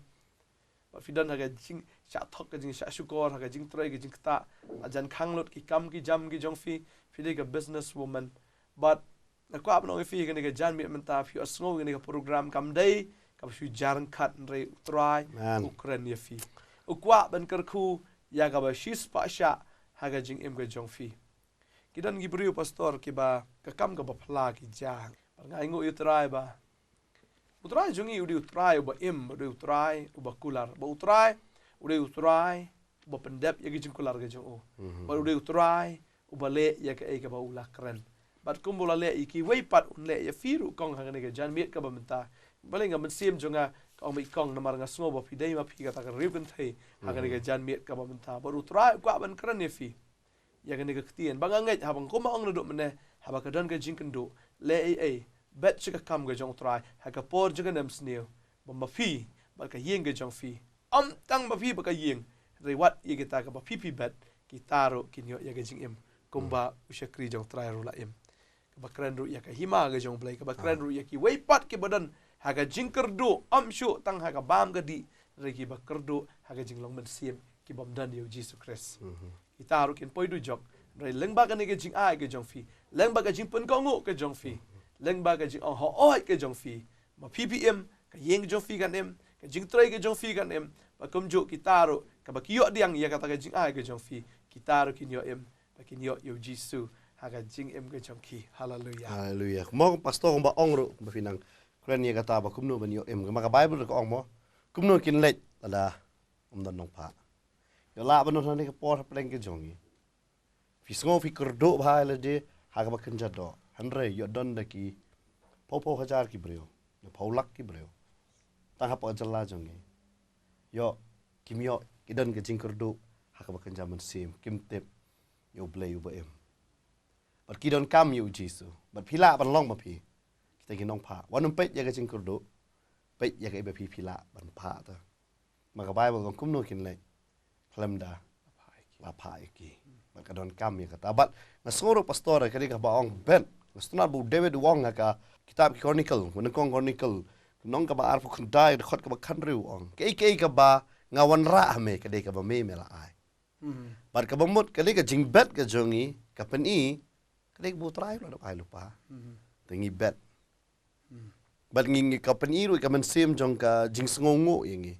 Bad phi don ha ka jingshah thok, ka jingshah shukor, ha ka jingtrei, ka jingktah, la jan khang lut ki kam ki jam ki jong phi. Phi dei ka business woman. Bad nga kwah ban ong ïa phi kane ka janmiet mynta, phi ïohsngew kane ka program, kam dei kaba shu jar ryngkat, hynrei U Trai u kren ïa phi. U kwah ban kyrkhu ïa kaba shispah shah ha ka jingim ka jong phi. Ki don ki briew pastor kiba ka kam kaba phylla ki jia. Bad nga ainguh ïa U Trai ba U Trai jong ngi u dei U Trai uba im, u dei U Trai uba kular. Bad U Trai u dei U Trai uba pyndep ïa ki jingkular ki jong u. Bad u dei U Trai uba leh ïa kaei kaba u la kren. Bad kumba u la leh ïa kiwei pat un leh ïa phi ruh kong ha kane ka janmiet kaba mynta. Balei nga mynsiem jong nga ka ong ma i kong namar nga sngew ba phi dei ma phi kata ka riewkynthei ha kane ka janmiet kaba mynta. Bad U Trai u kwah ban kren ïa phi ïa kane ka ktien. Ba nga ngeit haba kumba ong naduh mynne, haba ka don ka jingkynduh, leh ei ei, bet sha ka kam ka jong U Trai ha ka por jong ka nemsniew. Ba ma phi bad ka ïing ka jong phi, ym tang ma phi bad ka ïing, hynrei wat ïa kita kaba phi phi bet, kita ruh kin ïoh ïa ka jingim kumba u shakri jong U Trai ruh la im. Kaba kren ruh ïa ka hima ka jong U Blei, kaba kren ruh ïa kiwei pat kiba don ha ka jingkyrduh, ym shuh tang ha ka bam ka dih, hynrei kiba kyrduh ha ka jinglong mynsiem, kibym don ïa U Jisu Khrist. Kita ruh kin poi dujok. Hynrei lyngba kane ka jingai ka jong phi, lyngba ka jingpynkohnguh ka jong phi, lyngba ka jingong hooid ka jong phi, ma phi phi im, ka ïing ka jong phi kan im, ka jingtrei ka jong phi kan im. Bad kumjuh kita ruh, kaba ki ïoh pdiang ïa kata ka jingai ka jong phi, kita ruh kin ïoh im, ba kin ïoh ïa U Jisu ha ka jingim ka jong ki. Haleluia. Haleluia. Mo pastor kumba ong ruh, kumba phi nang kren ïa kata ba kumno ban ïoh im. Namar ka Bible ruh ka ong mo, kumno kin leit lada ym don nongphah. Ïoh lah ban don ha kane ka por hapdeng ka jong ngi. Phi sngew phi kyrduh bha ïa lade ha kaba kynja doh. Hynrei ïoh don da ki phew phew hajar ki briew, ïa phew lak ki briew tang hapoh jylla jong ngi. Ïoh, kim ïoh, ki don ka jingkyrduh ha kaba kynja mynsiem, kim tip ïa U Blei uba im. Bad ki donkam ïa U Jisu. Bad phi lah ban long ma phi kita ki nongphah. Wat nym peit ïa ka jingkyrduh, peit ïa kaei ba phi phi lah ban phah ta. Ma ka Bible ka ong kumno kin leit khlem da la phah ïa ki. Bad ka donkam ïa kata. Bad nga sngew ruh pastor, ka dei kaba ong bet. Nga sngewtynnat ba u David u ong ha ka kitab ki Chronicle, Nyngkong Chronicle, Nong kaba arphew khyndai, dkhot kaba khathynriew u ong, kaei kaei kaba nga wanrah ha me, ka dei kaba me me la ai. Bad kaba mut ka dei ka jingbet ka jong ngi, ka pyni, ka dei kaba U Trai u la dep ai lypa. Te ngi bet. Bad ngi, ngi ka pyni ruh ka mynsiem jong ka jingsngewnguh ïa ngi.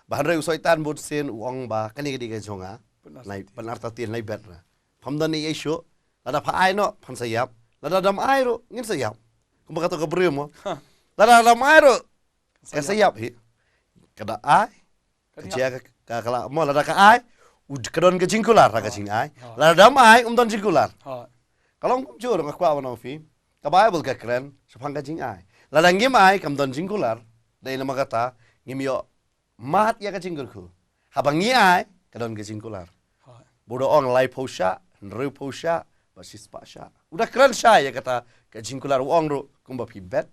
Ba hynrei u Soitan bun sien u ong ba kane ka dei ka jong nga. Pynartatien. Nai, pynartatien, nai bet na. Pham don ei ei shuh. Lada pha ai noh, phan sa ïap. Lada dam ai ruh, ngin sa ïap. Kumba kato ka briew mo. Lada dam ai ruh, kan sa ïap hi. Ka da ai, ka jia ka, ka, ka la mo, lada ka ai, u, ka don ka jingkular ha ka jingai. Lada dam ai, um don jingkular. Ka long kumjuh ruh, nga kwah ban ong phi. Ka Baibl ka kren shaphang ka jingai. Lada ngim ai, kam don jingkular. Dei namar kata ngim ïoh mad ïa ka jingkyrkhu. Haba ngi ai, ka don ka jingkular. Ba u da ong laiphew shah, hynriewphew shah, bad shispah shah. U da kren shai ïa kata ka jingkular, u ong ruh kumba phi bet,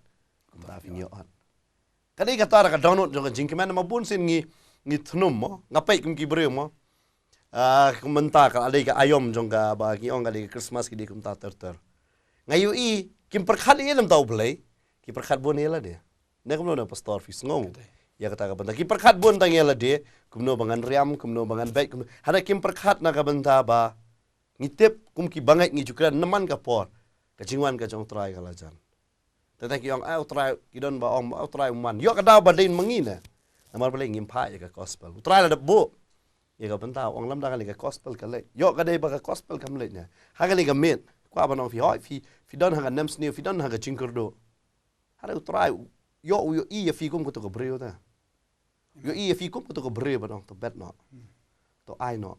kumta phin ïoh. Ka dei kata ka dohnud jong ka jingkmen, namar bun sien ngi, ngi thnum mo, nga peit kum ki briew mo. Ah, kum mynta ka dei ka aïom jong ka ba ngi ong ka dei ka Christmas, ki dei kumta ter ter. Nga ïohi kim pyrkhat ïa lem tau U Blei, ki pyrkhat bun ïa lade. Ne kumno ne pastor, phi sngew ïa kata ka bynta? Ki pyrkhat bun tang ïa lade, kumno ba ngan riam, kumno ba ngan beit, kumno. Hynrei kim pyrkhat na ka bynta ba ngi tip kum ki bangeit ngi ju kren namar ka por ka jingwan ka jong U Trai ka la jan. Te tang ki ong, ai U Trai, ki don ba ong, ai U Trai um wan. Ïoh ka daw ba dei ma ngi ne. Namar balei? Ngim phah ïa ka gospel. U Trai la dep buh ïa ka bynta, ong lymda kane ka gospel ka leit. Ïoh ka dei ba ka gospel kam leit ne. Ha kane ka miet, kwah ban ong phi, hooid phi, phi don ha ka nemsniew, phi don ha ka jingkyrduh. Hynrei U Trai, ïoh, u ïohi ïa phi kum kato ka briew te. U ïohi ïa phi kum kato ka briew ban ong to bet noh. To ai noh.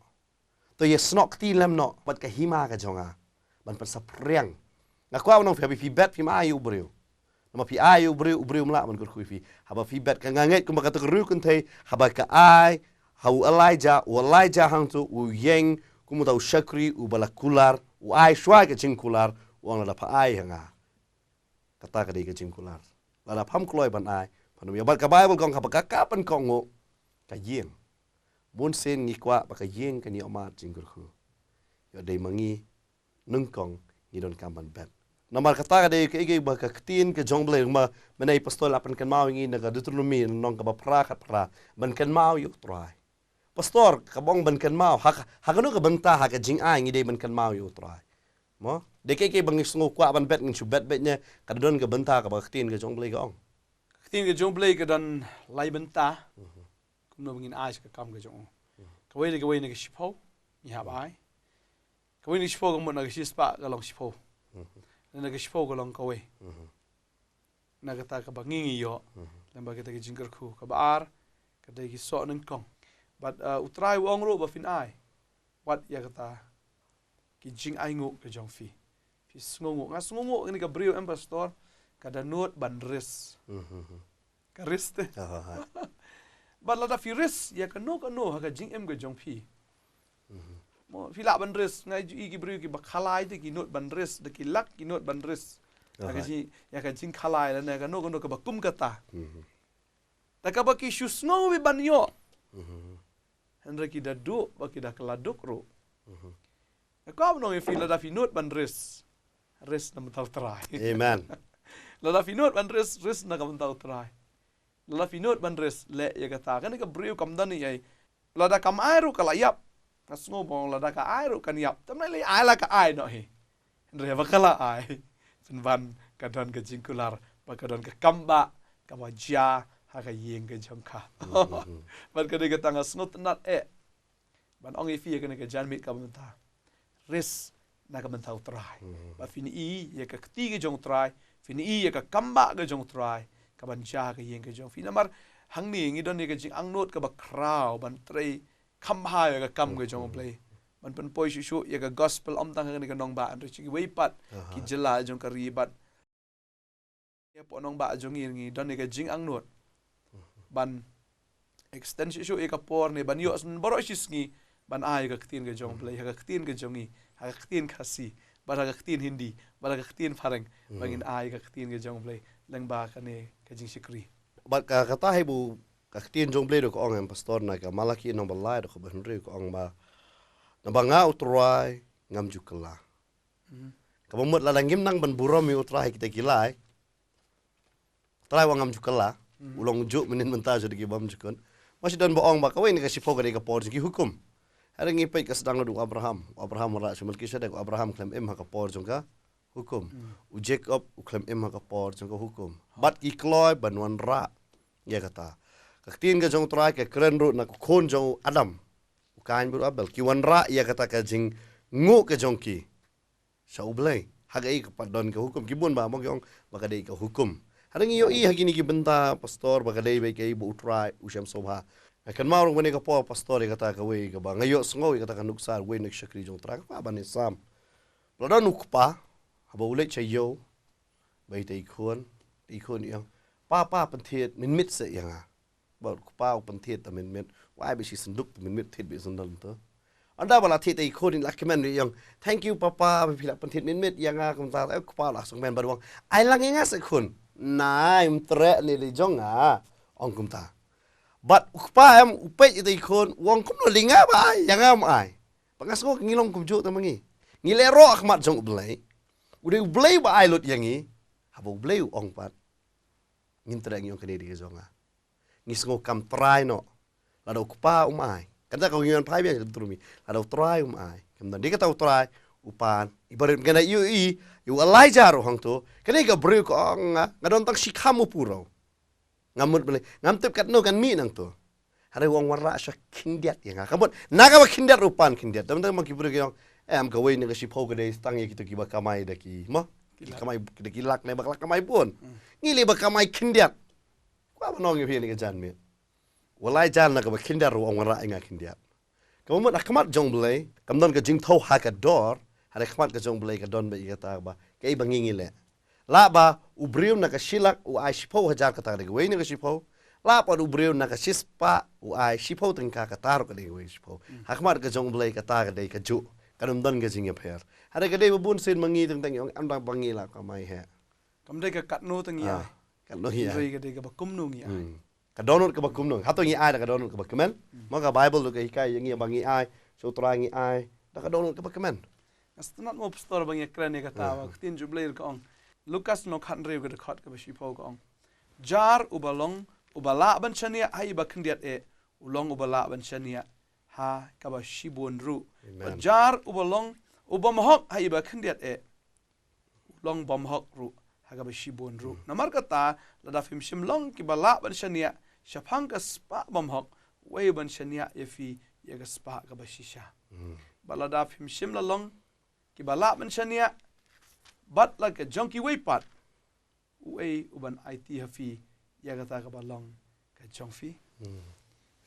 To ïasnoh kti lem noh bad ka hima ka jong nga ban pynsaphriang. Nga kwah ban ong phi, haba phi bet phim ai ïa u briew. Namar phi ai ïa u briew, u briew um lah ban kyrkhu ïa phi. Haba phi bet, ka, nga ngeit kumba kato ka riewkynthei, haba ka ai ha u Elijah, u Elijah hangto u ïeng kum uta u shakri uba la kular, u ai shuwa ka jingkular, u ong lada pha ai ha nga, kata ka dei ka jingkular. Lada pham kloi ban ai, phan ym ïoh. Bad ka Baibl ka ong haba ka kah ban kohnguh, ka ïeng. Bun sien ngi kwah ba ka ïeng kan ïoh mad jingkyrkhu. Ïoh dei ma ngi nyngkong ngi donkam ban bet. Namar kata ka dei kaei kaei ba ka ktien ka jong U Blei, ma mynne pastor la pynkynmaw ïa ngi na ka Deuteronomi lynnong kaba phra, khat phra, ban kynmaw ïa U Trai. Pastor, kaba ong ban kynmaw, ha, ha kano ka bynta ha ka jingai ngi dei ban kynmaw ïa U Trai? Mo? Dei kaei kaei ba ngi sngew kwah ban bet, ngin shu bet beit ne, ka don ka bynta kaba ka ktien ka jong U Blei ka ong? Ka ktien ka jong U Blei ka don lai bynta. Kumno ba ngin ai sha ka kam ka jong u. Kawei na, kawei na ka shiphew ngi hap ai. Kawei na ka shiphew ka mut na ka shispah ka long shiphew. Na ka shiphew ka long kawei. Na kata kaba ngi ngi ïoh. Lem bad kata ka jingkyrkhu. Kaba ar, ka dei ki soh nyngkong. Bad, uh, U Trai u ong ruh ba phin ai wat ïa kata ki jingainguh ka jong phi. Phi sngewnguh. Nga sngewnguh kane ka briew, em pastor, ka dohnud ban risk. Ka risk te. Bad lada phi risk ïa kano kano ha ka jingim ka jong phi. Mo, phi lah ban risk, nga ju i ki briew kiba khalai te ki nud ban risk, da ki lak ki nud ban risk. Ha ka jing, ïa ka jingkhalai lane kano kano kaba kum kata. Da kaba ki shu sngew beit ban ïoh. Hynrei ki da duh, ba ki da kylla duk ruh. Nga kwah ban ong ïa phi, lada phi nud ban risk, risk na bynta U Trai. Amen. Lada phi nud ban risk, risk na ka bynta U Trai. Lada phi nud ban risk, leh ïa kata. Kane ka briew kam don ei ei. Lada kam ai ruh ka la ïap. Nga sngew ba lada ka ai ruh kan ïap. Te mynta lei ai la ka ai noh hi. Hynrei ba ka la ai, pynban ka don ka jingkular, ba ka don ka kam ba, kaba jia ha ka ïing ka jong ka. Bad ka dei kata nga sngewtynnat eh ban ong ïa phi ïa kane ka janmiet kaba mynta. Risk na ka bynta U Trai. Bad phin i ïa ka kti ka jong U Trai, phin i ïa ka kam ba ka jong U Trai, kaban jia ha ka ïing ka jong phi. Namar hangne ngi don ïa ka jingangnud kaba khraw ban trei kham bha ïa ka kam ka jong U Blei. Ban pynpoi shuh shuh ïa ka gospel, ym tang ha kane ka nongbah, hynrei sha kiwei pat ki jylla jong ka ri bad. Ïa pdeng nongbah jong ngi, ngi don ïa ka jingangnud ban extend shuh shuh ïa ka por ne ban ïoh shen baroh shi sngi ban ai ïa ka ktien ka jong U Blei, ha ka ktien ka jong ngi, ha ka ktien Khasi, bad ha ka ktien Hindi, bad ha ka ktien Phareng, ba ngin ai ïa ka ktien ka jong U Blei lyngba kane ka jingshakri. Bad ka, kata hi ba ka ktien jong U Blei ruh ka ong, em pastor, na ka Malaki lynnong ba lai dkhot ba hynriew ka ong ba, naba nga U Trai ngam ju kylla. Kaba mut lada ngim nang ban burom ïa U Trai kita ki lai, U Trai u ong ngam ju kylla. U long ju mynnin mynta ju da ki bym jukut. Mo shi don ba ong ba kawei na ka shiphew ka dei ka por jong ki hukum. Hynrei ngi peit ka sdang u Abraham. U Abraham wanrah sha Melkisedek, u Abraham khlem im ha ka por jong ka hukum. U Jacob u khlem im ha ka por jong ka hukum. Bad ki kloi ban wanrah ïa kata. Ka ktien ka jong u Trai ka kren ruh na ka khun jong u Adam. U Kain bad u Abel ki wanrah ïa kata ka jingnguh ka jong ki sha U Blei. Ha kaei ka pat don ka hukum, ki bun ba mo ki ong ba ka dei ka hukum. Hynrei ngi ïohi ha kine ki bynta pastor ba ka dei ba kaei ba u Trai u shem sngewbha. Nga kynmaw ruh mynne ka por pastor ïa kata kawei kaba nga ïohsngew ïa kata ka nuksa wei na ka shakri jong u Trai kaba ne sam. Ba la don u kpa haba u leit sha ïew ba ïa i khun, i khun i ong, pa pa pynthied mynmiet seh ïa nga. Ba u kpa u pynthied ta mynmiet, u ai beit shi synduk ta mynmiet, thied beit syndon to. Ynda ba la thied ta i khun i la kmen i ong, thank you papa ba phi la pynthied mynmiet ïa nga kumta. U kpa la sngewkmen bad u ong, ai lang ïa nga seh khun. Nai, ym treh ne dei jong nga, ong kumta. Bad u kpa em u peit ïa ta i khun u ong, kumno lei nga ba ai, ïa nga ym ai. Ba nga sngew ngi long kumjuh tang ma ngi. Ngi leh roh ha khmat jong U Blei. U dei U Blei ba ai lut ïa ngi. Haba U Blei u ong pat, ngim treh, ngi ong kane dei ka jong nga. Ngi sngew kam trai noh. Lada u kpa um ai. Kata ka ngi wan phai biang ka Deuteronomi. Lada u Trai um ai, kam don. Dei kata u Trai u pan. I barit kane ïa u, i u Elijah ruh hangto. Kane ka briew ka ong, nga nga don tang shi kham u puro. Ngam mut balei, ngam tip katno kan mih nangto. Hynrei u ong wanrah sha khyndiat ïa nga. Ka mut na kaba khyndiat u pan khyndiat. Dang dang ma ki briew ki ong, em, kawei na ka shiphew ka dei tang ïa kito kiba kamai da ki, mo? Ki kamai da ki lak ne ba lak kamai bun. Ngi lei ba kamai khyndiat. Kwah ban ong ïa phi ne ka janmiet. U Elijah na kaba khyndiat ruh u ong wanrah ïa nga khyndiat. Kaba mut ha khmat jong U Blei kam don ka jingthew ha ka dor, hynrei ha khmat ka jong U Blei ka don beit ïa kata ba kaei ba ngi ngi leh. Lah ba u briew na ka shi lak u ai shiphew hajar, kata ka dei kawei na ka shiphew. Lah ba u briew na ka shi spah u ai shiphew tyngka, kata ruh ka dei kawei shiphew. Ha khmat ka jong U Blei kata ka dei kajuh. Kam don ka jingïapher. Hynrei ka dei ba bun sien ma ngi teng teng ong, em, dang ba ngi la kamai heh. Kam dei ka katno teng ngi ai. Katno ngi ai. Hynrei ka dei kaba kumno ngi ai. Ka dohnud kaba kumno. Hato ngi ai da ka dohnud kaba kmen? Mo ka Bible ruh ka hikai ïa ngi ba ngi ai sha U Trai, ngi ai da ka dohnud kaba kmen. Nga sngewtynnat mo pastor ba ngi kren ïa kata, ba ka ktien jong U Blei ruh ka ong. Lukas lynnong khathynriew ka dkhot kaba shiphew ka ong, jar uba long uba lah ban shaniah ha iba khyndiat eh, u long uba lah ban shaniah ha kaba shibun ruh. Bad jar uba long u bymhok ha iba khyndiat eh, u long bymhok ruh ha kaba shibun ruh. Namar kata, lada phim shym long kiba lah ban shaniah shaphang ka spah bymhok, uei u ban shaniah ïa phi ïa ka spah kaba shisha? Bad lada phim shym la long kiba lah ban shaniah bad la ka jong kiwei pat, uei u ban aiti ha phi ïa kata kaba long ka jong phi?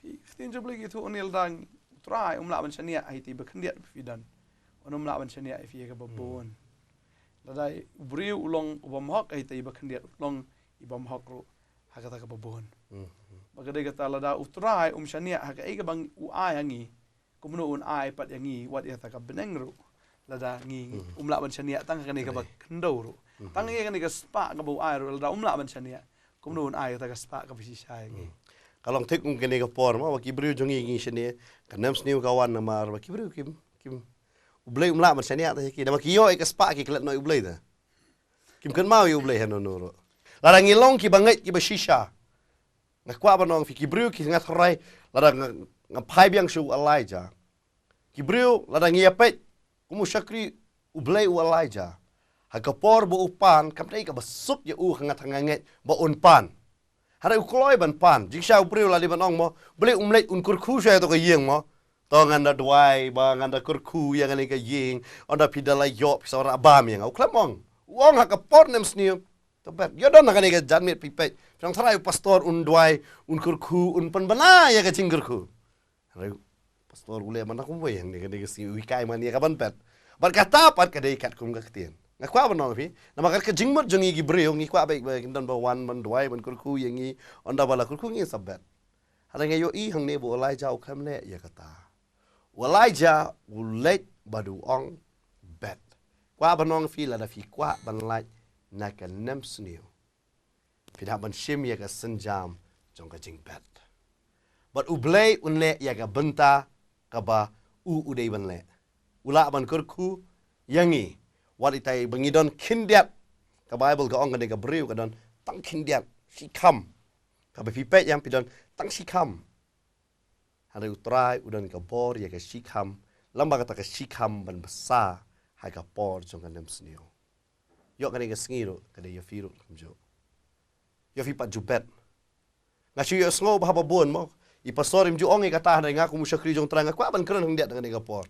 Phi, ka ktien jong U Blei ka ïathuh, lada u Trai um lah ban shaniah ha ita iba khyndiat ba phi don, un um lah ban shaniah ïa phi ïa kaba bun. Lada u briew u long u bymhok ha ita iba khyndiat, u long i bymhok ruh ha kata kaba bun. Ba ka dei kata, lada u Trai um shaniah ha kaei kaba u ai ha ngi, kumno un ai pat ïa ngi wat ïa kata ka bneng ruh, lada ngi um lah ban shaniah tang ha kane kaba khyndew ruh? Tang ïa kane ka spah kaba u ai ruh lada um lah ban shaniah, kumno un ai kata ka spah kaba shisha ïa ngi? Ka long thik kum kane ka por mo, ba ki briew jong ngi ngi shaniah, ka nemsniew ka wan namar ba ki briew kim, kim, U Blei um lah ban shaniah te ki, namar ki ïoh ïa ka spah ki klet noh ïa U Blei te. Kim kynmaw ïa U Blei hano hano ruh. Lada ngi long kiba ngeit kiba shisha, nga kwah ban ong phi, ki briew ki, nga tharai, lada nga, nga phai biang sha u Elijah. Ki briew, lada ngi ïa peit kum u shakri U Blei u Elijah, ha ka por ba u pan, kam dei kaba suk ïa u, nga tharai, nga ngeit ba un pan. Hynrei u kloi ban pan. Jingshisha u briew la dei ban ong mo, balei um leit un kyrkhu sha ïa to ka ïing mo. To ngan da duwai ba ngan da kyrkhu ïa kane ka ïing. Ynda phi da la ïoh phi sa wanrah bam ïa nga. U khlem ong. U ong ha ka por nemsniew. To bet. Ïoh don ha kane ka janmiet phi peit, phi nang tharai u pastor un duwai, un kyrkhu, un pynbna ïa ka jingkyrkhu. Hynrei u pastor u leh man da kumwei hangne, kane ka sngi u hikai man ïa ka ban bet. Bad kata pat ka dei katkum ka ktien. Nga kwah ban ong phi, namar ka jingmut jong ngi ki briew, ngi kwah ba, ba kin don ba wan ban duwai, ban kyrkhu ïa ngi, ynda ba la kyrkhu ngi sa bet. Hynrei nga ïohi hangne ba u Elijah u khlem leh ïa kata. U Elijah u leit bad u ong, bet. Kwah ban ong phi, lada phi kwah ban lait na ka nemsniew, phi hap ban shim ïa ka sienjam jong ka jingbet. Bad U Blei un leh ïa ka bynta kaba u u dei ban leh. U lah ban kyrkhu ïa ngi. Wat ita iba ngi don khyndiat. Ka Bible ka ong kane ka briew ka don tang khyndiat, shi kham. Haba phi peit ïa phi don tang shikham. Hynrei U Trai u don ka bor ïa ka shikham, lem bad kata ka shikham ban bsa ha ka por jong ka nemsniew. Ïoh kane ka sngi ruh ka dei ïa phi ruh kumjuh. Ïa phi pat ju bet. Nga shu ïohsngew ba haba bun mo, i pastor im ju ong ïa kata, hynrei nga kum u shakri jong U Trai nga kwah ban kren khyndiat ha kane ka por.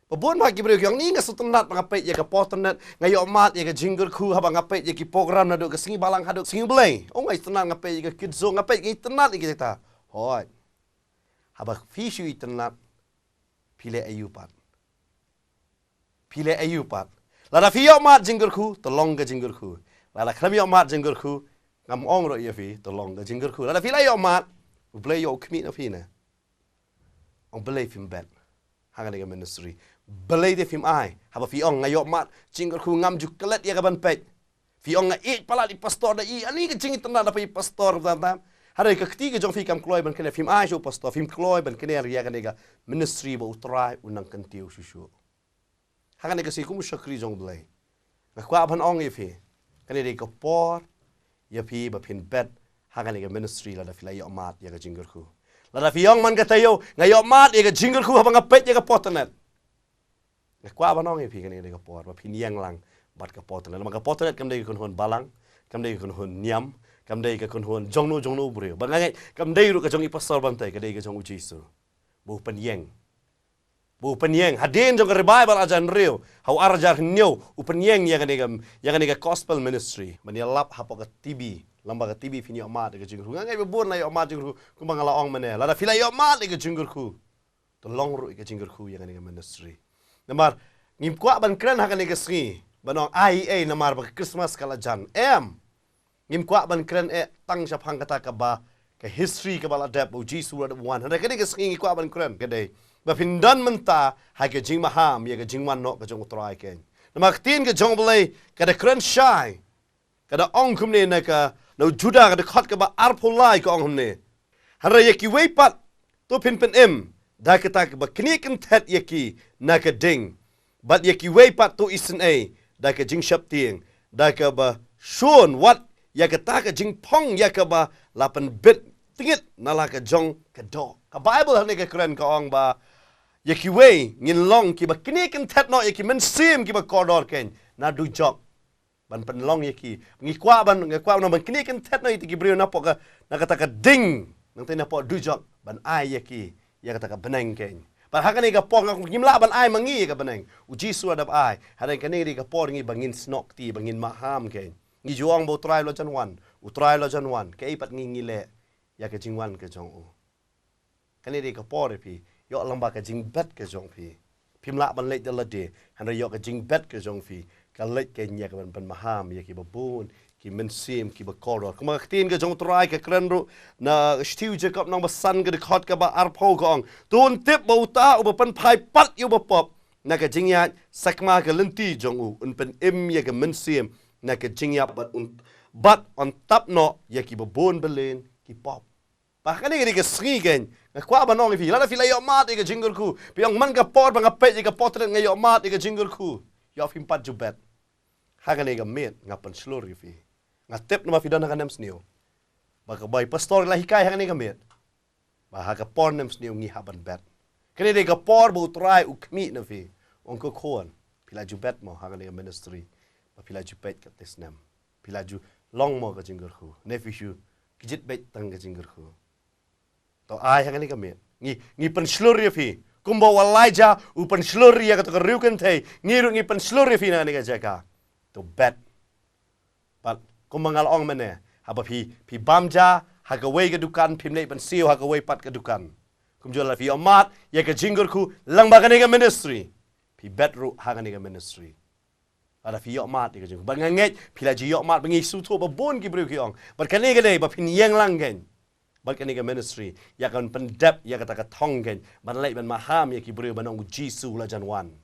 Ba bun bha ki briew ki ong, ni nga sngewtynnat ba nga peit ïa ka por internet, nga ïohmad ïa ka jingkyrkhu haba nga peit ïa ki program naduh ka Sngi Balang haduh Sngi Blei. Ong nga sngewtynnat, nga peit ïa ka Kids Zone, nga peit, nga sngewtynnat ïa kita. Hooid. Haba phi shu sngewtynnat, phi leh aïu pat? Phi leh aïu pat? Lada phi ïohmad jingkyrkhu, to long ka jingkyrkhu. Lada khlem ïohmad jingkyrkhu, ngam ong ruh ïa phi, to long ka jingkyrkhu. Lada phi la ïohmad, U Blei ïoh u khmih na phi ne. Ong balei phim bet ha kane ka ministry? Balei te phim ai? Haba phi ong nga ïohmad jingkyrkhu, ngam ju klet ïa ka ban peit. Phi ong nga ïeit palat ïa i pastor, da i ani ka jingïeit tang da phi pastor tam tam. Hynrei ka kti ka jong phi kam kloi ban kane, phim ai shuh pastor, phim kloi ban kane ïa kane ka ministry ba U Trai u nang kyntiew shuh shuh. Ha kane ka sngi kum u shakri jong U Blei, nga kwah ban ong ïa phi, kane dei ka por ïa phi ba phin bet ha kane ka ministry lada phi la ïohmad ïa ka jingkyrkhu. Lada phi ong man ka taïew, nga ïohmad ïa ka jingkyrkhu haba nga peit ïa ka por internet. Nga kwah ban ong ïa phi, kane dei ka por ba phin ïeng lang bad ka por internet. Namar ka por internet kam dei ka kynhun balang, kam dei ka kynhun niam, kam dei ka kynhun jongno jongno u briew. Ba nga ngeit kam dei ruh ka jong i pastor Bantei, ka dei ka jong U Jisu. Ba u pynïeng. Ba u pynïeng. Hadien jong ka revival ar hajar hynriew, ha u ar hajar hynñiew, u pynïeng ïa kane ka, ïa kane ka gospel ministry. Ban ïalap hapoh ka T V. Lem bad ka T V phin ïohmad ïa ka jingkyrkhu. Nga ngeit ba bun la ïohmad jingkyrkhu, kumba nga la ong mynne. Lada phi la ïohmad ïa ka jingkyrkhu, to long ruh ïa ka jingkyrkhu ïa kane ka ministry. Namar ngim kwah ban kren ha kane ka sngi ban ong ai ei ei namar ba ka Christmas ka la jan. Em. Ngim kwah ban kren eh tang shaphang kata kaba ka history kaba la dep, U Jisu u la dep wan. Hynrei kane ka sngi ngi kwah ban kren ka dei ba phin don mynta ha ka jingmaham ïa ka jingwan noh ka jong U Trai keiñ. Namar ka ktien ka jong U Blei ka da kren shai, ka da ong kumne na ka, na u Juda ka dkhot kaba arphew lai ka ong kumne. Hynrei ïa kiwei pat to phin pynim da kata kaba knieh kynthet ïa ki na ka ding. Bad ïa kiwei pat to isynei da ka jingsheptieng, da kaba shun, wat ïa kata ka jingphong ïa kaba la pynbit tngit na la ka jong ka doh. Ka Baibl hangne ka kren ka ong ba ïa kiwei ngin long kiba knieh kynthet noh ïa ki mynsiem kiba kordor keiñ na dujok. Ban pynlong ïa ki. Ngi kwah ban, ngi kwah ban knieh kynthet noh ïa ki briew napoh ka, na kata ka ding, nangta napoh dujok, ban ai ïa ki ïa kata ka bneng keiñ. Bad ha kane ka por nga kum ngim lah ban ai ma ngi ïa ka bneng. U Jisu u la dep ai. Hynrei kane ka dei ka por ngi ba ngin snoh kti, ba ngin maham keiñ. Ngi ju ong ba U Trai u la jan wan, U Trai u la jan wan. Kaei pat ngi, ngi leh ïa ka jingwan ka jong u? Kane dei ka por ïa phi. Ïoh lyngba ka jingbet ka jong phi. Phim lah ban leit da lade, hynrei ïoh ka jingbet ka jong phi ka leit keiñ ïa ka ban pynmaham ïa kiba bun ki mynsiem kiba kordor. Kumba ka ktien ka jong U Trai ka kren ruh na Shithi u Jakob lynnong ba san ka dkhot kaba arphew ka ong, to un tip ba uta uba pynphai pat ïa u bapop na ka jingïaid sakma ka lynti jong u, un pynim ïa ka mynsiem na ka jingïap bad un, bad un tap noh ïa kiba bun bylliñ ki pop. Ba ha kane ka dei ka sngi keiñ nga kwah ban ong ïa phi, lada phi la ïohmad ïa ka jingkyrkhu, phi ong man ka por ba nga peit ïa ka por internet nga ïohmad ïa ka jingkyrkhu, ïoh phim pat ju bet. Ha kane ka miet nga pynshlur ïa phi. Nga tip namar phi don ha ka nemsniew. Ba ka bai pastor la hikai ha kane ka miet ba ha ka por nemsniew ngi hap ban bet. Kane dei ka por ba U Trai u khmih na phi. Ong, ko khun, phi la ju bet mo ha kane ka ministry? Ba phi la ju peit katei snem? Phi la ju long mo ka jingkyrkhu? Ne phi shu kjit beit tang ka jingkyrkhu? To ai ha kane ka miet. Ngi, ngi pynshlur ïa phi. Kumba u Elijah u pynshlur ïa kato ka riewkynthei, ngi ruh ngi pynshlur ïa phi na kane ka jaka. To bet. Bad kumba nga la ong mynne, haba phi, phi bam ja ha kawei ka dukan, phim leit ban siew ha kawei pat ka dukan. Kumjuh lada phi ïohmad ïa ka jingkyrkhu lyngba kane ka ministry, phi bet ruh ha kane ka ministry. Lada phi ïohmad ïa ka jingkyrkhu. Bad nga ngeit phi la ju ïohmad, ba ngi sngewthuh ba bun ki briew ki ong. Bad kane ka dei ba phin ïeng lang keiñ bad kane ka ministry, ïa ka ban pyndep ïa kata ka thong keiñ, ban leit ban maham ïa ki briew ban ong U Jisu u la jan wan.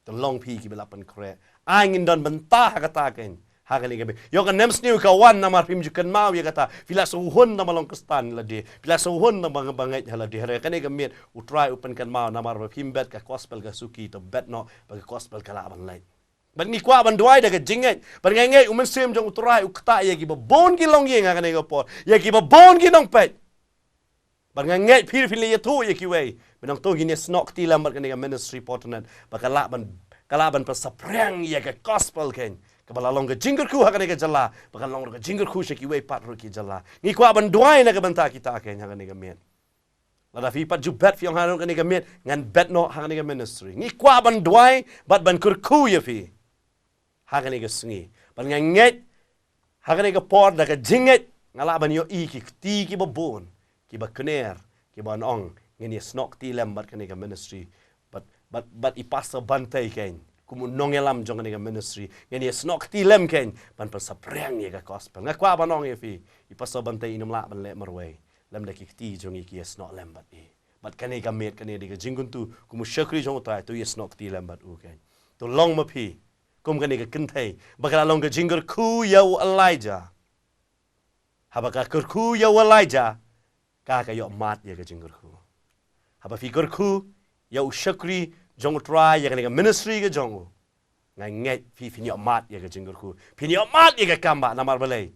To long phi kiba la pynkhreh. Ai ngin don bynta ha kata keiñ. Ha kane ka miet. Ïoh ka nemsniew ka wan namar phim ju kynmaw ïa kata. Phi la sngewhun tang ba long Khristan ha lade. Phi la sngewhun tang ba, ba ngeit ha lade. Hynrei kane ka miet U Trai u pynkynmaw namar ba phim bet ka gospel ka suki, to bet noh ba ka gospel ka lah ban leit. Bad ngi kwah ban duwai da ka jingngeit. Bad nga ngeit u Mynsiem jong u Trai u ktah ïa kiba bun ki longïing ha kane ka por, ïa kiba bun ki nongpeit. Bad nga ngeit phi phin ïathuh ïa kiwei ba nangta ngin ïasnoh kti lem bad kane ka ministry Portland, ba ka lah ban, ka lah ban pynsaphriang ïa ka gospel kein, kaba la long ka jingkyrkhu ha kane ka jylla, ba kan long ruh ka jingkyrkhu sha kiwei pat ruh ki jylla. Ngi kwah ban duwai na ka bynta kita kein ha kane ka miet. Lada phi pat ju bet phi ong, ha kane ka miet ngan bet noh ha kane ka ministry, ngi kwah ban duwai bad ban kyrkhu ïa phi ha kane ka sngi. Bad nga ngeit ha kane ka por da ka jingngeit nga lah ban ïohi ki kti kiba bun, kiba kner, kiba ong, ngin ïasnoh kti lem bad kane ka ministry. Bad, bad, bad i Pastor Bantei kein kum u nongïalam jong kane ka ministry, ngin ïasnoh kti lem kein ban pynsaphriang ïa ka gospel. Nga kwah ban ong ïa phi, i Pastor Bantei in ym lah ban leh marwei lem da ki kti jong ngi ki ïasnoh lem bad i. Bad kane ka miet, kane dei ka jingkyntu kum u shakri jong u Trai, to ïasnoh kti lem bad u kein. To long ma phi kum kane ka kynthei ba ka la long ka jingkyrkhu ïa u Elijah. Haba ka kyrkhu ïa u Elijah, ka, ka ïoh mad ïa ka jingkyrkhu. Haba phi kyrkhu ïa u shakri jong u Trai, ïa kane ka ministry ka jong u, nga ngeit phi phin ïoh mad ïa ka jingkyrkhu, phin ïoh mad ïa ka kam. Bad namar balei?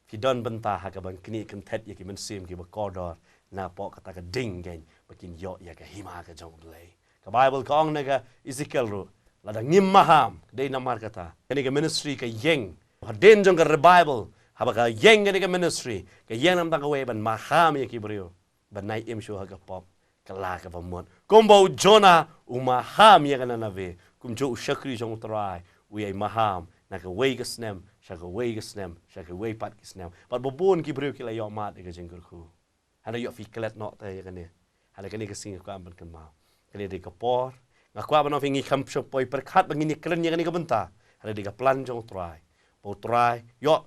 Phi don bynta ha kaban knieh kynthet ïa ki mynsiem kiba kordor napoh kata ka ding kein, ba kin ïoh ïa ka hima ka jong U Blei. Ka Baibl ka ong na ka Ezekiel ruh, lada ngim maham, dei namar kata kane ka ministry ka ïeng. Hadien jong ka revival, haba ka ïeng kane ka ministry, ka ïeng namar kawei ban maham ïa ki briew ban ym im shuh ha ka pop, ka la kaba mut. Kumba u Jonah u maham ïa ka Nineveh, kumjuh u shakri jong U Trai u ïai maham na kawei ka snem sha kawei ka snem sha kawei pat ki snem. Bad ba bun ki briew ki la ïoh mad ïa ka jingkyrkhu. Hynrei ïoh phi klet noh te ïa kane. Hynrei kane ka sngi nga kwah ban kynmaw, kane dei ka por. Nga kwah ban ong phi, ngi kham shu poi pyrkhat ba ngin ïakren ïa kane ka bynta. Hynrei dei ka plan jong U Trai. Ba U Trai, ïoh,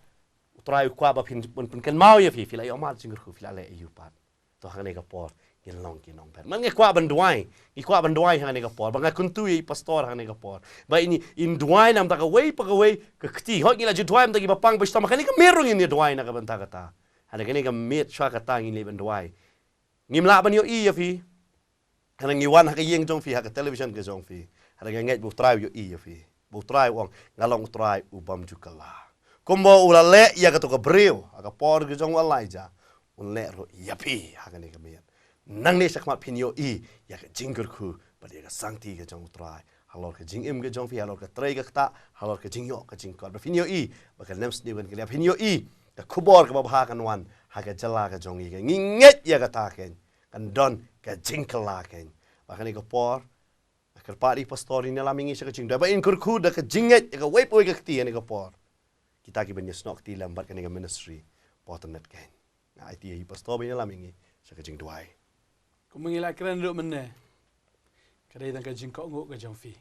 U Trai u kwah ba phin, ban pynkynmaw ïa phi, phi la ïoh mad jingkyrkhu, phi la leh aïu pat. To ha kane ka por ngin long ki nongpeit. Bad nga kwah ban duwai, ngi kwah ban duwai ha kane ka por. Bad nga kyntu ïa i pastor ha kane ka por ba in, in duwai namar kawei pa kawei ka kti. Hooid, ngi la ju duwai namar kiba pang ba shitom, ha kane ka miet ruh ngin ïa duwai na ka bynta kata. Hynrei kane ka miet shuwa kata ngin leit ban duwai. Ngim lah ban ïohi ïa phi. Hynrei ngi wan ha ka ïing jong phi, ha ka television ka jong phi. Hynrei nga ngeit ba U Trai u ïohi ïa phi. Ba U Trai u ong, nga long U Trai u bym ju kylla. Kumba u la leh ïa kato ka briew ha ka por ka jong u Elijah, un leh ruh ïa phi ha kane ka miet. Nangne shakhmat phin ïohi ïa ka jingkyrkhu bad ïa ka sangti ka jong U Trai halor ka jingim ka jong phi, halor ka trei ka ktah, halor ka jingïoh ka jingkot. Ba phin ïohi ba ka nemsniew kan kylliang, phin ïohi ka khubor kaba bha kan wan ha ka jylla ka jong ngi. Ngi ngeit ïa kata kein, kan don ka jingkylla kein. Ba kane ka por nga kyrpad ïa i pastor, in ïalam ïa ngi sha ka jingduwai, ba in kyrkhu da ka jingngeit ïa kawei pa kawei ka kti ha kane ka por. Kita kiban ïasnoh kti lem bad kane ka ministry Portland kein. Nga aiti ïa i pastor ba in ïalam ïa ngi sha ka jingduwai. Kumba ngi la kren ruh mynne, ka dei tang ka jingkohnguh ka jong phi.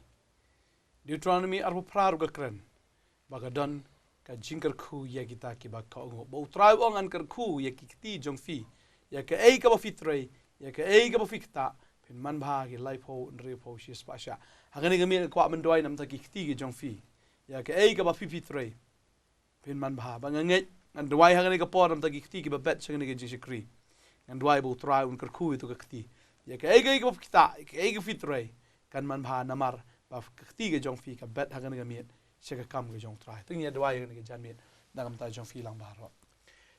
Deuteronomi arphew phra ruh ka kren ba ka don ka jingkyrkhu ïa kita kiba kohnguh. Ba U Trai u ong, ngan kyrkhu ïa ki kti jong phi. Ïa kaei kaba phi trei, ïa kaei kaba phi ktah, phin manbha ki laiphew, hynriewphew, shispah shah. Ha kane ka miet nga kwah ban duwai namar ki kti ki jong phi. Ïa kaei kaba phi phi trei, phin manbha. Ba nga ngeit, ngan duwai ha kane ka por namar ki kti kiba bet sha kane ka jingshakri. Ngan duwai ba U Trai un kyrkhu ïa kato ka kti. Ïa kaei kaei kaba phi ktah, ïa kaei kaba phi trei, kan manbha namar ba ka kti ka jong phi ka bet ha kane ka miet sha ka kam ka jong U Trai. To ngin ïa duwai ha kane ka janmiet na ka bynta jong phi lang baroh.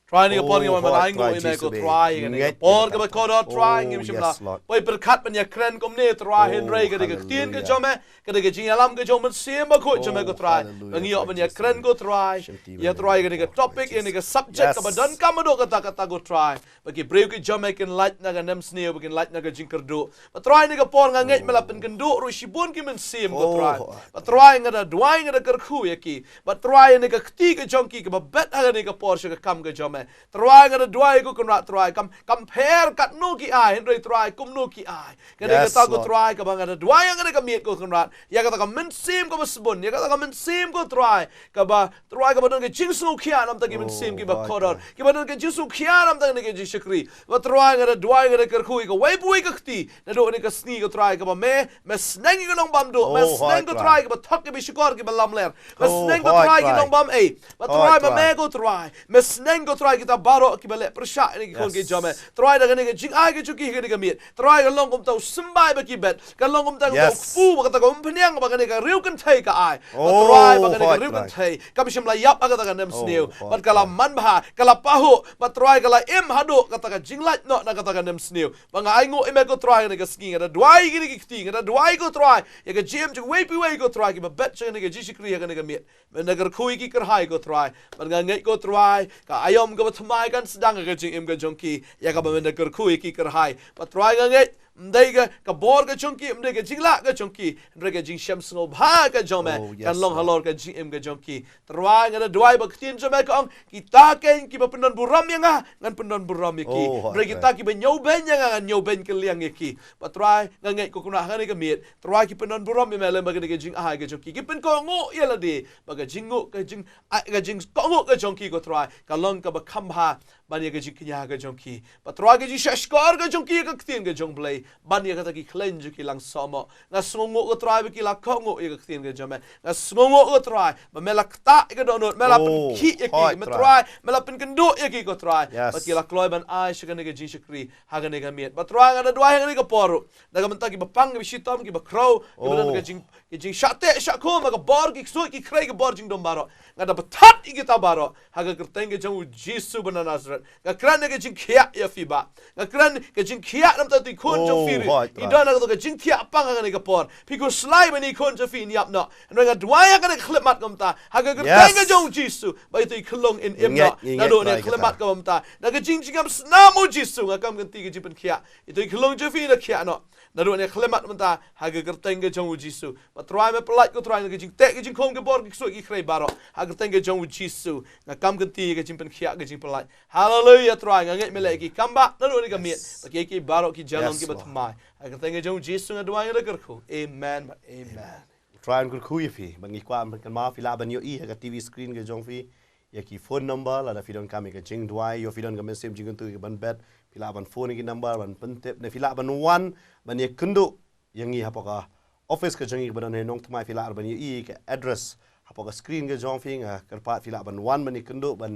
Trai, ha kane ka por ngi wan ban ainguh ïa me ko Trai, ha kane ka por kaba kordor Trai, ngim shym la poi pyrkhat ban ïakren kumne Trai, hynrei ka dei ka ktien ka jong me, ka dei ka jingïalam ka jong u Mynsiem Bakhuid jong me ko Trai. Ba ngi ïoh ban ïakren ko Trai ïa, Trai, kane ka topic, ïa kane ka subject kaba donkam haduh katta katta ko Trai. Ba ki briew ki jong me kin lait na ka nemsniew, ba kin lait na ka jingkyrduh. Ba Trai, ha kane ka por nga ngeit me la pynkynduh ruh shibun ki mynsiem ko Trai. Ba Trai, nga da duwai, nga da kyrkhu ïa ki. Ba Trai, ha kane ka kti ka jong ki kaba bet ha kane ka por sha ka kam ka jong me, Trai, nga da duwai ko Kynrad Trai, kam, kam pher katno ki ai, hynrei Trai kumno ki ai. Ka dei kata ko Trai kaba nga da duwai ha kane ka miet ko Kynrad. Ïa kata ka mynsiem kaba sbun, ïa kata ka mynsiem ko Trai kaba, Trai, kaba don ka jingsngewkhia namar ki mynsiem kiba kordor, kiba don ka jingsngewkhia namar kane ka jingshakri. Ba Trai, nga da duwai, nga da kyrkhu ïa kawei pa kawei ka kti naduh kane ka sngi ko Trai, kaba me, me sneng ïa ki nongbam duh, me sneng ko Trai kiba thok, kiba shukor, kiba lamler. Me sneng ko Trai ki nongbam ei. Ba Trai, ba me ko Trai, me sneng ko Trai Trai kita baroh kiba leh pyrshah ïa kine ki khun ki jong me. Trai da kane ka jingai ka jong ki ha kane ka miet. Trai kan long kumta u symbai ba ki bet. Kan long kumta u kpu ba kata ka umphniang ba kane ka riew kynthei ka ai. Ba Trai ba kane ka riew kynthei kam shym la ïap ha kata ka nemsniew. Bad ka la man bha, ka la pahuh, ba Trai ka la im haduh kata ka jinglait noh na kata ka nemsniew. Ba nga ai nguh ïa me ko Trai ha kane ka sngi, nga da duwai ïa kine ki kti, nga da duwai ko Trai ïa ka jingim jong uwei pa uwei ko Trai kiba bet sha kane ka jingshakri ha kane ka miet. Me da kyrkhu ïa ki kyrhai ko Trai. Bad nga ngeit ko Trai, ka aïom kaba thymmai kan sdang ha ka jingim ka jong ki, ïa kaba me da kyrkhu ïa ki kyrhai. Bad Trai nga ngeit, ym dei ka, ka bor ka jong ki, ym dei ka jinglah ka jong ki, hynrei ka jingshem sngewbha ka jong me kan long halor ka jingim ka jong ki. Trai nga da duwai ba ka ktien jong me ka ong, kita keiñ kiba pyndon burom ïa nga, ngan pyndon burom ïa ki. Hynrei kita kiba ñiewbeiñ ïa nga, ngan ñiewbeiñ kylliang ïa ki. Bad Trai nga ngeit ko Kynrad ha kane ka miet, Trai ki pyndon burom ïa me lem bad kane ka jingai ka jong ki. Ki pynkohnguh ïa lade ba ka jingnguh, ka jing, ai, ka jingkohnguh ka jong ki ko Trai ka long kaba kham bha ban ïa ka jingkñia ka jong ki. Bad Trai ka jingshahshkor ka jong ki ïa ka ktien ka jong U Blei ban ïa kata ki khleiñ jong ki lang sohmoh. Nga sngewnguh ko Trai ba ki la kohnguh ïa ka ktien ka jong me. Nga sngewnguh ko Trai ba me la ktah ïa ka dohnud, me la pynkhih ïa ki, me Trai, me la pynkynduh ïa ki ko Trai. Ba ki la kloi ban ai sha kane ka jingshakri ha kane ka miet. Bad Trai nga da duwai ha kane ka por ruh, na ka bynta kiba pang, kiba shitom, kiba khrew, kiba don ka jing, ka jingshah teh shah khum ha ka bor ki ksuid ki khrei, ka bor jingdum baroh, nga da bthat ïa kita baroh ha ka kyrteng ka jong U Jisu ba na Nasareth. Nga kren ïa ka jingkhiah ïa phi Bah. Nga kren ka jingkhiah namar ïa ito i khun jong phi ruh i don ha kato ka jingthiah pang ha kane ka por. Phi khuslai ba ine i khun jong phi in ïap noh. Hynrei nga duwai ha kane ka khyllipmat ka mynta ha ka kyrteng ka jong U Jisu ba ito i khyllung in im noh naduh ine i khyllipmat ka mynta. Na ka jingjngem snam U Jisu nga kam kynti ka jingpynkhiah. Ito i khyllung jong phi in da khiah noh naduh ine i khyllipmat mynta ha ka kyrteng ka jong U Jisu. Bad Trai me pyllait ko Trai na ka jingteh ka jingkhum, ka bor ki ksuid ki khrei baroh ha ka kyrteng ka jong U Jisu. Nga kam kynti ka jingpynkhiah ka jingpyllait. Haleluia Trai, nga ngeit me leh ïa ki kam Bah naduh ine ka miet. Bad ïa ki baroh ki jalong kiba thymmai. Ha ka kyrteng ka jong U Jisu nga duwai nga da kyrkhu. Amen. Amen. Trai un kyrkhu ïa phi. Bad ngi kwah ban kynmaw phi lah ban ïohi ha ka T V screen ka jong phi ïa ki phone number, lada phi donkam ïa ka jingduwai, ïoh phi don ka mynsiem jingkyntu ïa ka ban bet, phi lah ban phone ïa ki number ban pyntip, ne phi lah ban wan ban ïakynduh ïa ngi hapoh ka office ka jong ngi kaba don ha Nongthymmai. Phi lah ban ïohi ïa ka address hapoh ka screen ka jong phi. Nga kyrpad phi lah ban wan ban ïakynduh, ban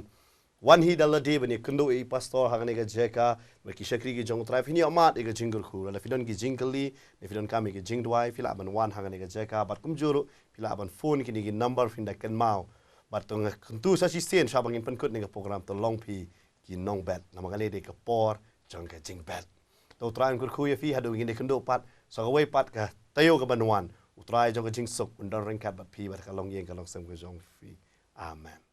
wan hi da lade ban ïakynduh ïa i pastor ha kane ka jaka bad ki shakri ki jong U Trai. Phin ïohmad ïa ka jingkyrkhu, lada phi don ki jingkylli ne phi donkam ïa ka jingduwai, phi lah ban wan ha kane ka jaka. Bad kumjuh ruh phi lah ban phone ïa kine ki number phin da kynmaw. Bad to nga kyntu sa shisien sha ba ngin pynkut ïa ka program, to long phi ki nongbet, namar kane dei ka por jong ka jingbet. To U Trai un kyrkhu ïa phi haduh ngin ïakynduh pat sa kawei pat ka taïew kaban wan. U Trai jong ka jingsuk un don ryngkat bad phi bad ka longïing ka longsem ka jong phi. Amen.